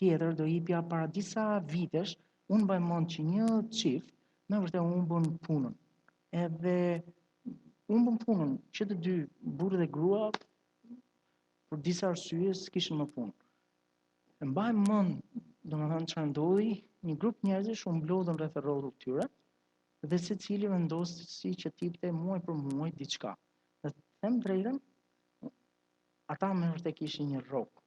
tjetër do jipja para disa vitesh, unë mbaj mend që një çift me vërtet humbën punën. Edhe humbën punën që të dy, burrë dhe grua, për disa arsye s'kishin më punë. E mbaj mend, domethënë çfarë ndodhi, një grup njerëzish u mblodhën rreth e rrotull tyre. Dhe secili vendosi që të jepte muaj për muaj diçka. Dhe të them drejtën, ata me vërtet kishin një rrogë.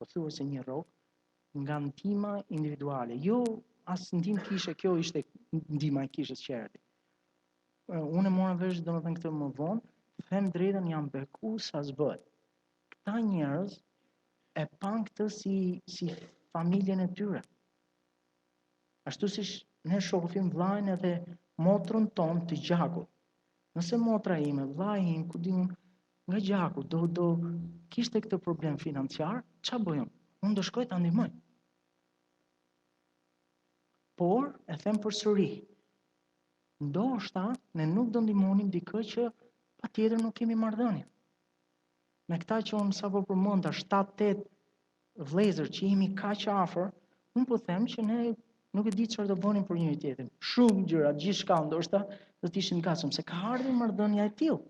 Pothuajse një rrogë nga ndihma individuale. Jo as ndihmë kishe, kjo ishte ndihma e kishës që erdhi. Unë e mora vesh domethënë këtë më vonë, të them drejtën jam beku sa s'bëhet. Këta njerëz e panë këtë si, si familjen e tyre. Ashtu si ne shohim vllain edhe motrën tonë të gjakut. Nëse motra ime, vllai im, ku di unë, nga gjaku, do, do kishte këtë problem financiar, ça bëj unë? Unë do shkoj ta ndihmoj. Por, e them përsëri, ndoshta ne nuk do ndihmonim dikë që patjetër nuk kemi marrëdhënie. Me këta që unë sapo përmenda, 7-8 vëllezër që jemi kaq afër, unë po them që ne nuk e di çfarë do bënim për njëri tjetrin. Shumë gjëra, gjithçka ndoshta do të ishim gatshëm se ka ardhur marrëdhënia e tillë.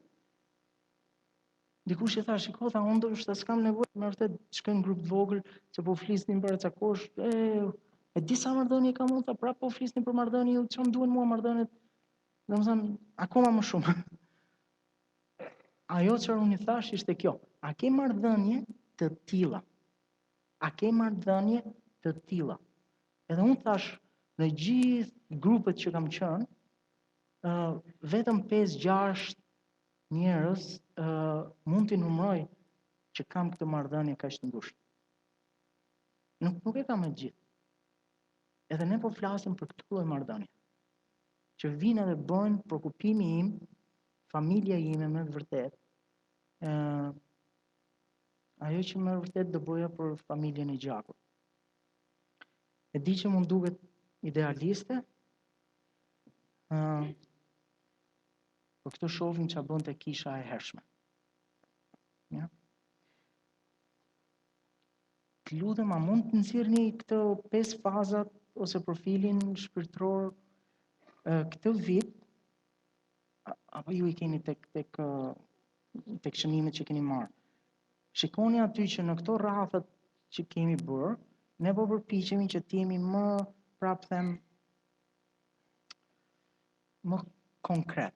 Dikush i tha, shiko, tha, unë ndoshta s'kam nevojë me vërtet të shkoj në grup të vogël, se po flisnim para ca kohësh, e, e di sa marrëdhënie kam unë, tha, prapë po flisnim për marrëdhënie, ju ç'më duhen mua marrëdhëniet, domethënë, akoma më shumë. Ajo çfarë unë i thashë ishte kjo, a ke marrëdhënie të tilla? A ke marrëdhënie të tilla? Edhe unë thashë, në gjithë grupet që kam qenë, uh, vetëm 5-6 njerëz uh, mund t'i numëroj që kam këtë marrëdhënie kaq të ngushtë. Nuk, nuk e kam me gjithë. Edhe ne po flasim për këtë lloj marrëdhënie. Që vijnë edhe bëjnë preokupimi im familja ime me të vërtetë, ë ajo që me vërtet do bëja për familjen e gjakut. E di që mund duket idealiste, ë por këtu shohim ça bënte kisha e hershme. Ja? Të lutem, a mund të nxirrni këto pesë fazat ose profilin shpirtëror këtë vit apo ju i keni tek tek tek shënimet që keni marrë. Shikoni aty që në këto rrathët që kemi bërë, ne po përpiqemi që të jemi më prapë them më konkret.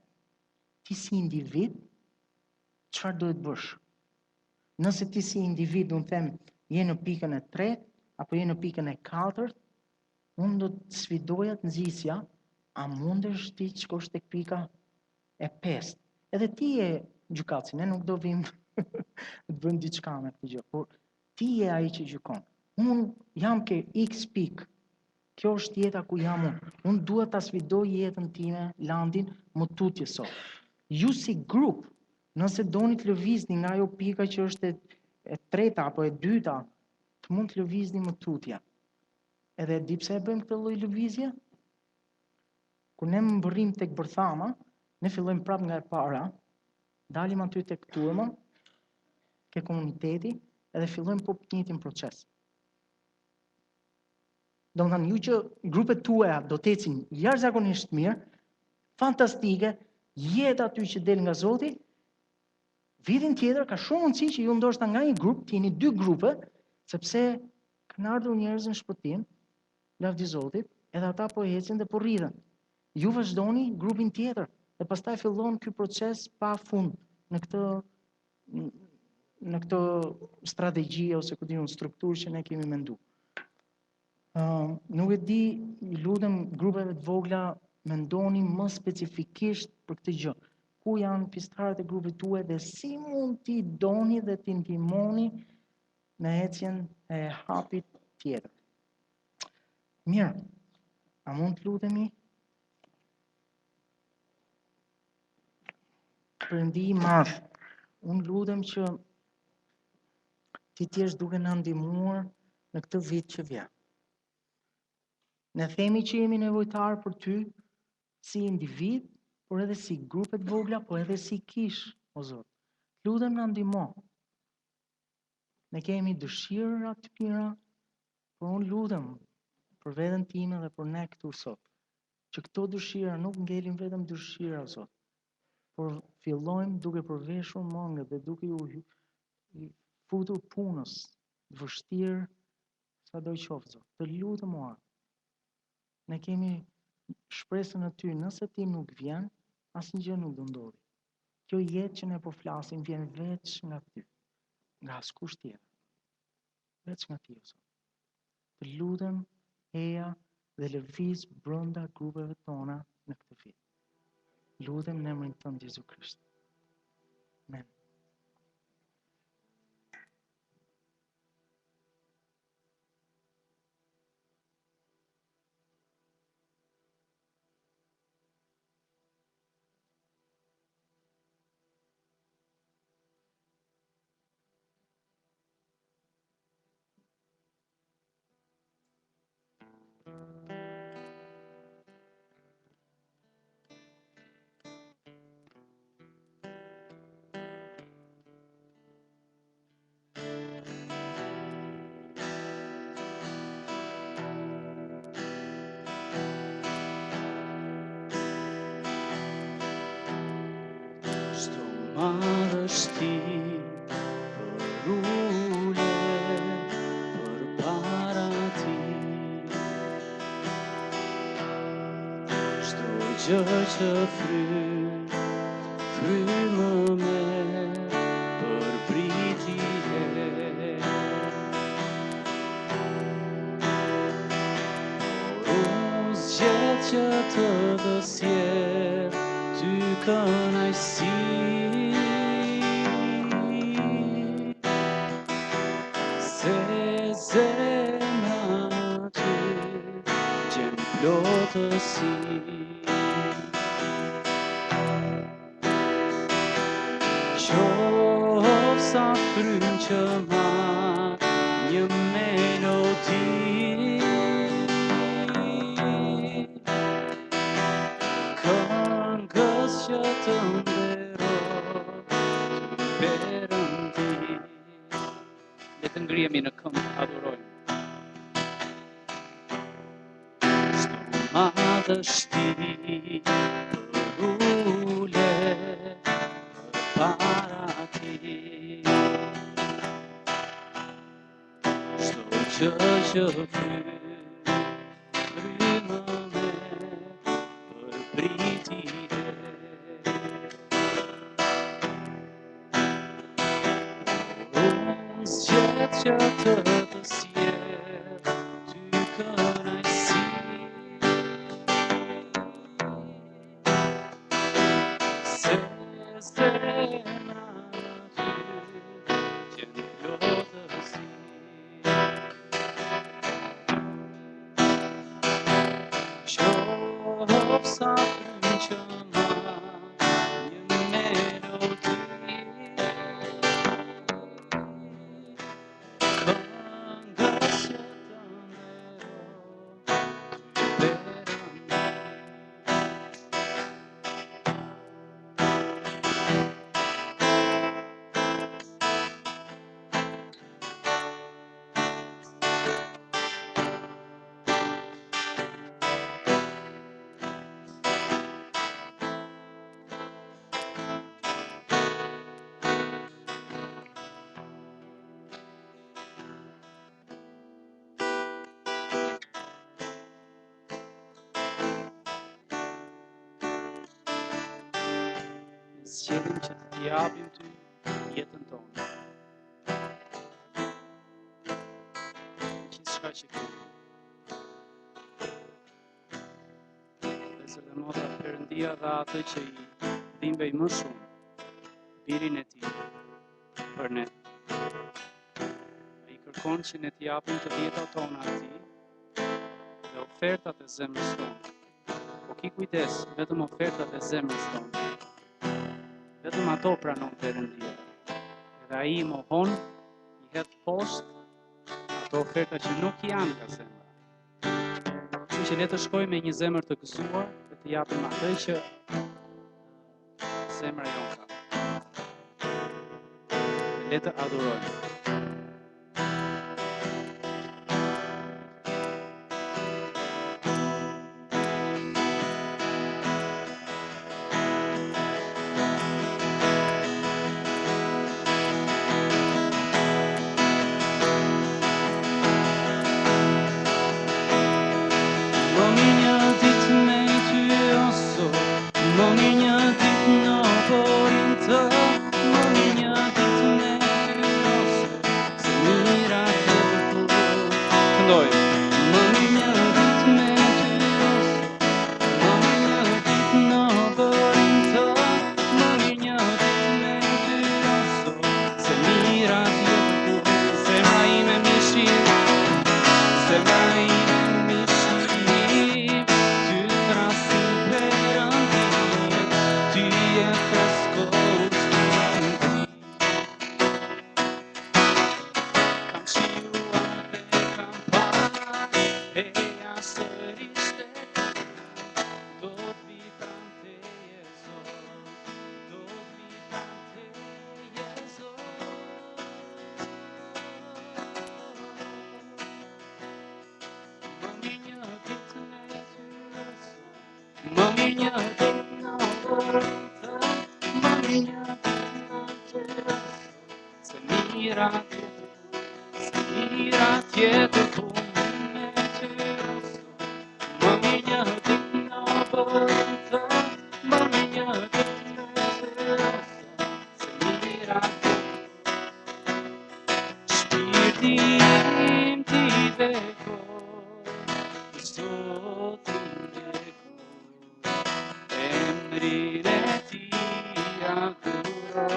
Ti si individ, çfarë duhet bësh? Nëse ti si individ, unë them, je në pikën e tretë, apo je në pikën e katërt, Unë do të sfidoja të nxisja, a mundesh ti të shkosh tek pika e pestë? Edhe ti je gjykatësi, ne nuk do vim të bëjmë diçka me këtë gjë, por ti je ai që gjykon. Unë jam ke X pikë. Kjo është jeta ku jam unë. Unë dua ta sfidoj jetën time, Landin, më tutje sot. Ju si grup, nëse doni të lëvizni nga ajo pika që është e, e treta apo e dyta, të mund të lëvizni më tutje. Edhe e di pse e bëjmë këtë lloj lëvizje? Kur ne mbërrim tek bërthama, ne fillojmë prapë nga e para, dalim aty tek turma, ke komuniteti, edhe fillojmë po të njëjtin proces. Domethënë, ju që grupet tuaja do të ecin jashtëzakonisht mirë, fantastike, jetë aty që del nga Zoti, vitin tjetër ka shumë mundësi që ju ndoshta nga një grup, të jeni dy grupe, sepse Kanë ardhur njerëz në shpëtim, lavdi Zotit, edhe ata po ecin dhe po rriten. Ju vazhdoni grupin tjetër dhe pastaj fillon ky proces pa fund në këtë në këtë strategji ose ku di unë strukturë që ne kemi mendu. Uh, nuk e di, ju lutem grupeve të vogla mendoni më specifikisht për këtë gjë. Ku janë pjesëtarët e grupit tuaj dhe si mund t'i doni dhe t'i ndihmoni në ecjen e hapit tjetër. Mirë, a mund të lutemi? Perëndi i madh, unë lutem që ti të jesh duke na ndihmuar në këtë vit që vjen. Ne themi që jemi nevojtarë për ty si individ, por edhe si grupe të vogla, po edhe si kishë, o Zot. Lutem na ndihmo. Ne kemi dëshira të mira, por unë lutem për veten time dhe për ne këtu sot, që këto dëshira nuk ngelin vetëm dëshira, Zot, por fillojmë duke përveshur mëngët dhe duke iu futur punës të vështirë sado qoftë, Zot. Të lutem o Atë. Ne kemi shpresën në ty, nëse ti nuk vjen, asnjë gjë nuk do ndodhi. Kjo jetë që ne po flasim vjen veç nga ty, nga askush tjetër. Veç nga ti, o Zot. Të lutem, eja dhe lëviz brenda grupeve tona në këtë vit. Lutem në emrin tënd Jezu Krisht. Amen. Çdo madhështi përulet përpara tij Çdo gjë që fryn Frymë merr përbri tij Por unë zgjedh që të të sjell ty kënaqësi Se zemra në ty gjen plotësi Qoftë sa frymë që marr një melodi Këngës që të nderoj ty Perëndi Le të ngrihemi në këmbë, adhurojmë. Çdo madhështi përulet përpara tij Çdo gjë që fryn frymë merr përbri tij Unë zgjedh që të të sjell ty kënaqësi Se zemra në ty gjen plotësi Qoftë sa frymë që marr një melodi Këngës që të nderoj ty Perëndi Ne zgjedhim që të japim ty jetën tonë. Gjithçka që kemi. Vëllezër dhe motra, Perëndia dha atë që i dhimbej më shumë, birin e tij, për ne. Ai kërkon që ne t'i japim të dhjetat tona atij dhe ofertat e zemrës tonë. Po ki kujdes, vetëm ofertat e zemrës tonë. Vetëm ato pranon Perëndia. Edhe ai i mohon, i hedh poshtë ato oferta që nuk janë nga zemra. Kështu që le të shkojmë me një zemër të gëzuar dhe të japim atë që zemra jonë ka. Dhe le të adhurojmë. Më mirë një ditë me Eja sërish tek unë, do të vi pranë teje Zot, do të vi pranë teje Zot. Më mirë një ditë me ty Zot, më mirë një ditë në oborrin tënd, më mirë një ditë me ty Zot, se mijëra tjetër Se mijëra tjetër ku me ty Më mirë një ditë në oborrin tënd Më mirë një ditë me ty Se mijëra tjetër Shpirti im ti beko Zotin beko Emrin e tij adhuro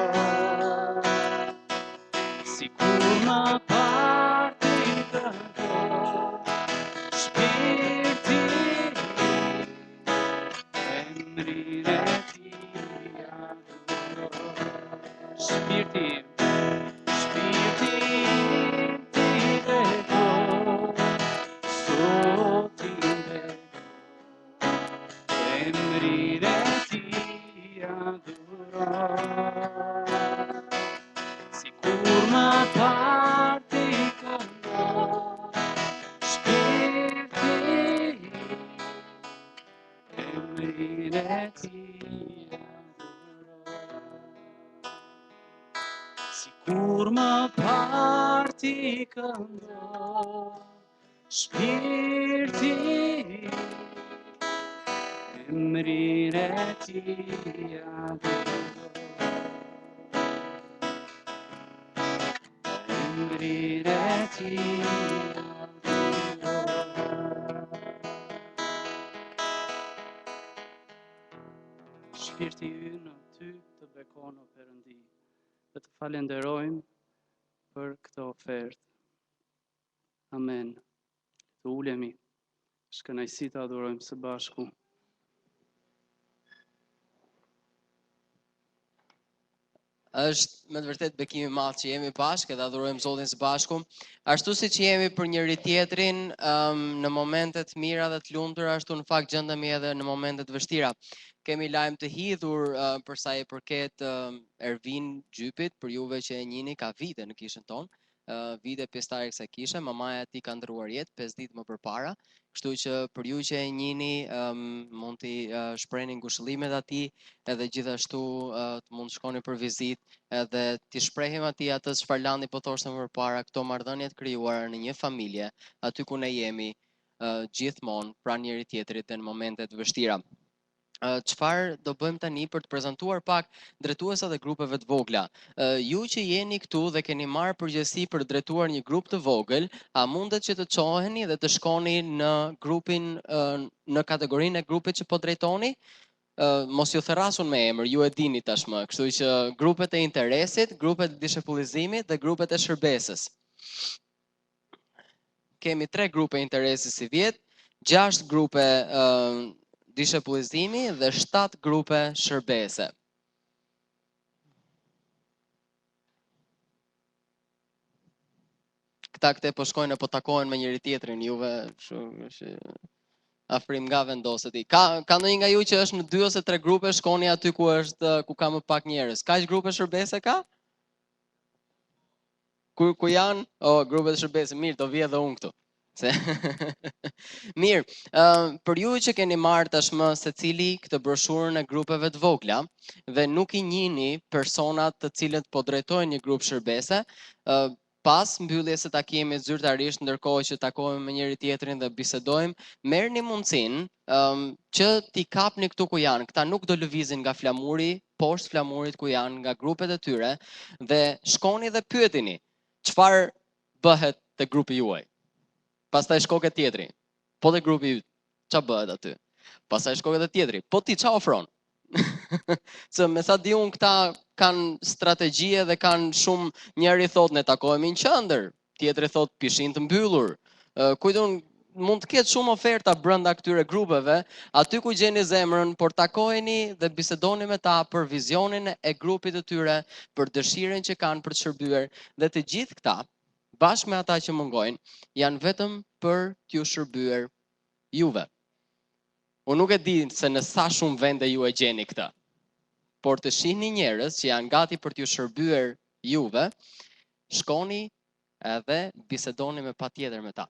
Sikur më parë ti këndo Shpirti Emrin e tij adhuro Shpirti Shpirti im ti beko Zotin beko Emrin e tij adhuro Sikur më parë ti këndo Shpirti Emrin e tij adhuro Sikur më parë ti këndo Shpirti Emrin e tij adhuro Emrin e tij adhuro Shpirti ynë ty të bekon o Perëndi dhe të falenderojmë për këtë ofertë. Amen. Të ulemi. Është kënaqësi të adhurojmë së bashku. Është me të vërtetë bekim i madh që jemi bashkë dhe adhurojmë Zotin së bashku. Ashtu siç jemi për njëri tjetrin um, në momente të mira dhe të lumtura, ashtu në fakt gjendemi edhe në momente të vështira. Kemi lajm të hidhur uh, për sa i përket uh, Ervin Gjypit, për juve që e njihni ka vite në kishën tonë. vite pjesëtar i kësaj kishe, mamaja e tij ka ndërruar jetë 5 ditë më përpara, kështu që për ju që e njihni, um, mund t'i uh, shprehni ngushëllimet atij, edhe gjithashtu uh, të mund të shkoni për vizitë, edhe t'i shprehim atij atë çfarë Landi po thoshte më përpara, këto marrëdhënie të krijuara në një familje, aty ku ne jemi uh, gjithmonë pranë njëri tjetrit dhe në momente të vështira. Çfarë do bëjmë tani për të prezantuar pak drejtuesat e grupeve të vogla. Ju që jeni këtu dhe keni marrë përgjegjësi për të drejtuar një grup të vogël, a mundet që të çoheni dhe të shkoni në grupin në kategorinë e grupit që po drejtoni? Mos ju thërras unë me emër, ju e dini tashmë, kështu që grupet e interesit, grupet e dishepullizimit dhe grupet e shërbesës. Kemi tre grupe interesi sivjet, gjashtë grupe uh, dishepullizimi dhe shtatë grupe shërbese. Këta këte po shkojnë e po takohen me njëri tjetrin, juve shu, shu, afrim nga vendoset i. Ka, ka ndonjë nga ju që është në dy ose tre grupe, shkoni aty ku është ku ka më pak njerëz. Kaq grupe shërbese ka? Ku, ku janë? O, oh, grupet e shërbesës, mirë, do vi edhe unë këtu. Se... mirë, uh, për ju që keni marrë tashmë secili këtë broshurën e grupeve të vogla dhe nuk i njihni personat të cilët po drejtojnë një grup shërbese, uh, pas mbylljes së takimit zyrtarisht ndërkohë që takohemi me njëri tjetrin dhe bisedojmë, merrni mundësinë um, që t'i kapni këtu ku janë. Këta nuk do lëvizin nga flamuri poshtë flamurit ku janë nga grupet e tyre dhe shkoni dhe pyetini çfarë bëhet te grupi juaj. Pastaj shko ke tjetri. Po te grupi yt, ça bëhet aty? Pastaj shko ke tjetri. Po ti ça ofron? Se me sa di unë këta kanë strategji dhe kanë shumë njëri thotë ne takohemi në qendër, tjetri thotë pishinë të mbyllur. Ku di unë mund të ketë shumë oferta brenda këtyre grupeve, aty ku gjeni zemrën, por takoheni dhe bisedoni me ta për vizionin e grupit të tyre, për dëshirën që kanë për të shërbyer dhe të gjithë këta. Bashkë me ata që mungojnë, janë vetëm për t'ju shërbyer juve. Unë nuk e di se në sa shumë vende ju e gjeni këtë. Por të shihni njerëz që janë gati për t'ju shërbyer juve, shkoni edhe bisedoni me patjetër me ta.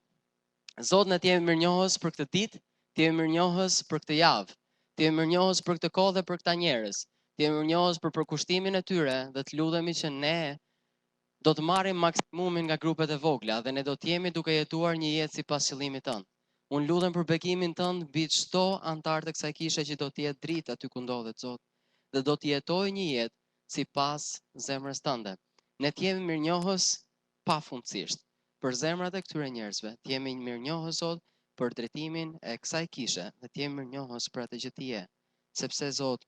Zot, ne të jemi mirënjohës për këtë ditë, të jemi mirënjohës për këtë javë, të jemi mirënjohës për këtë kohë dhe për këta njerëz, të jemi mirënjohës për përkushtimin e tyre dhe të lutemi që ne do të marrim maksimumin nga grupet e vogla dhe ne do të jemi duke jetuar një jetë sipas qëllimit tënd. Unë lutem për bekimin tënd mbi çdo anëtar të kësaj kishe që do të jetë dritë aty ku ndodhet, Zot, dhe do të jetojë një jetë sipas zemrës tënde. Ne të jemi mirënjohës pafundësisht për zemrat e këtyre njerëzve, të jemi mirënjohës Zot për drejtimin e kësaj kishe dhe të jemi mirënjohës për atë që ti je, sepse Zot,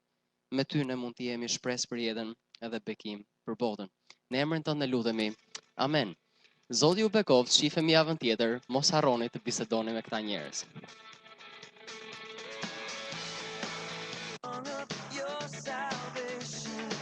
me ty ne mund të jemi shpresë për jetën edhe bekim për botën. Në emrin tënd ne lutemi. Amen. Zoti ju bekoftë, shifemi javën tjetër, mos harroni të bisedoni me këta njerëz.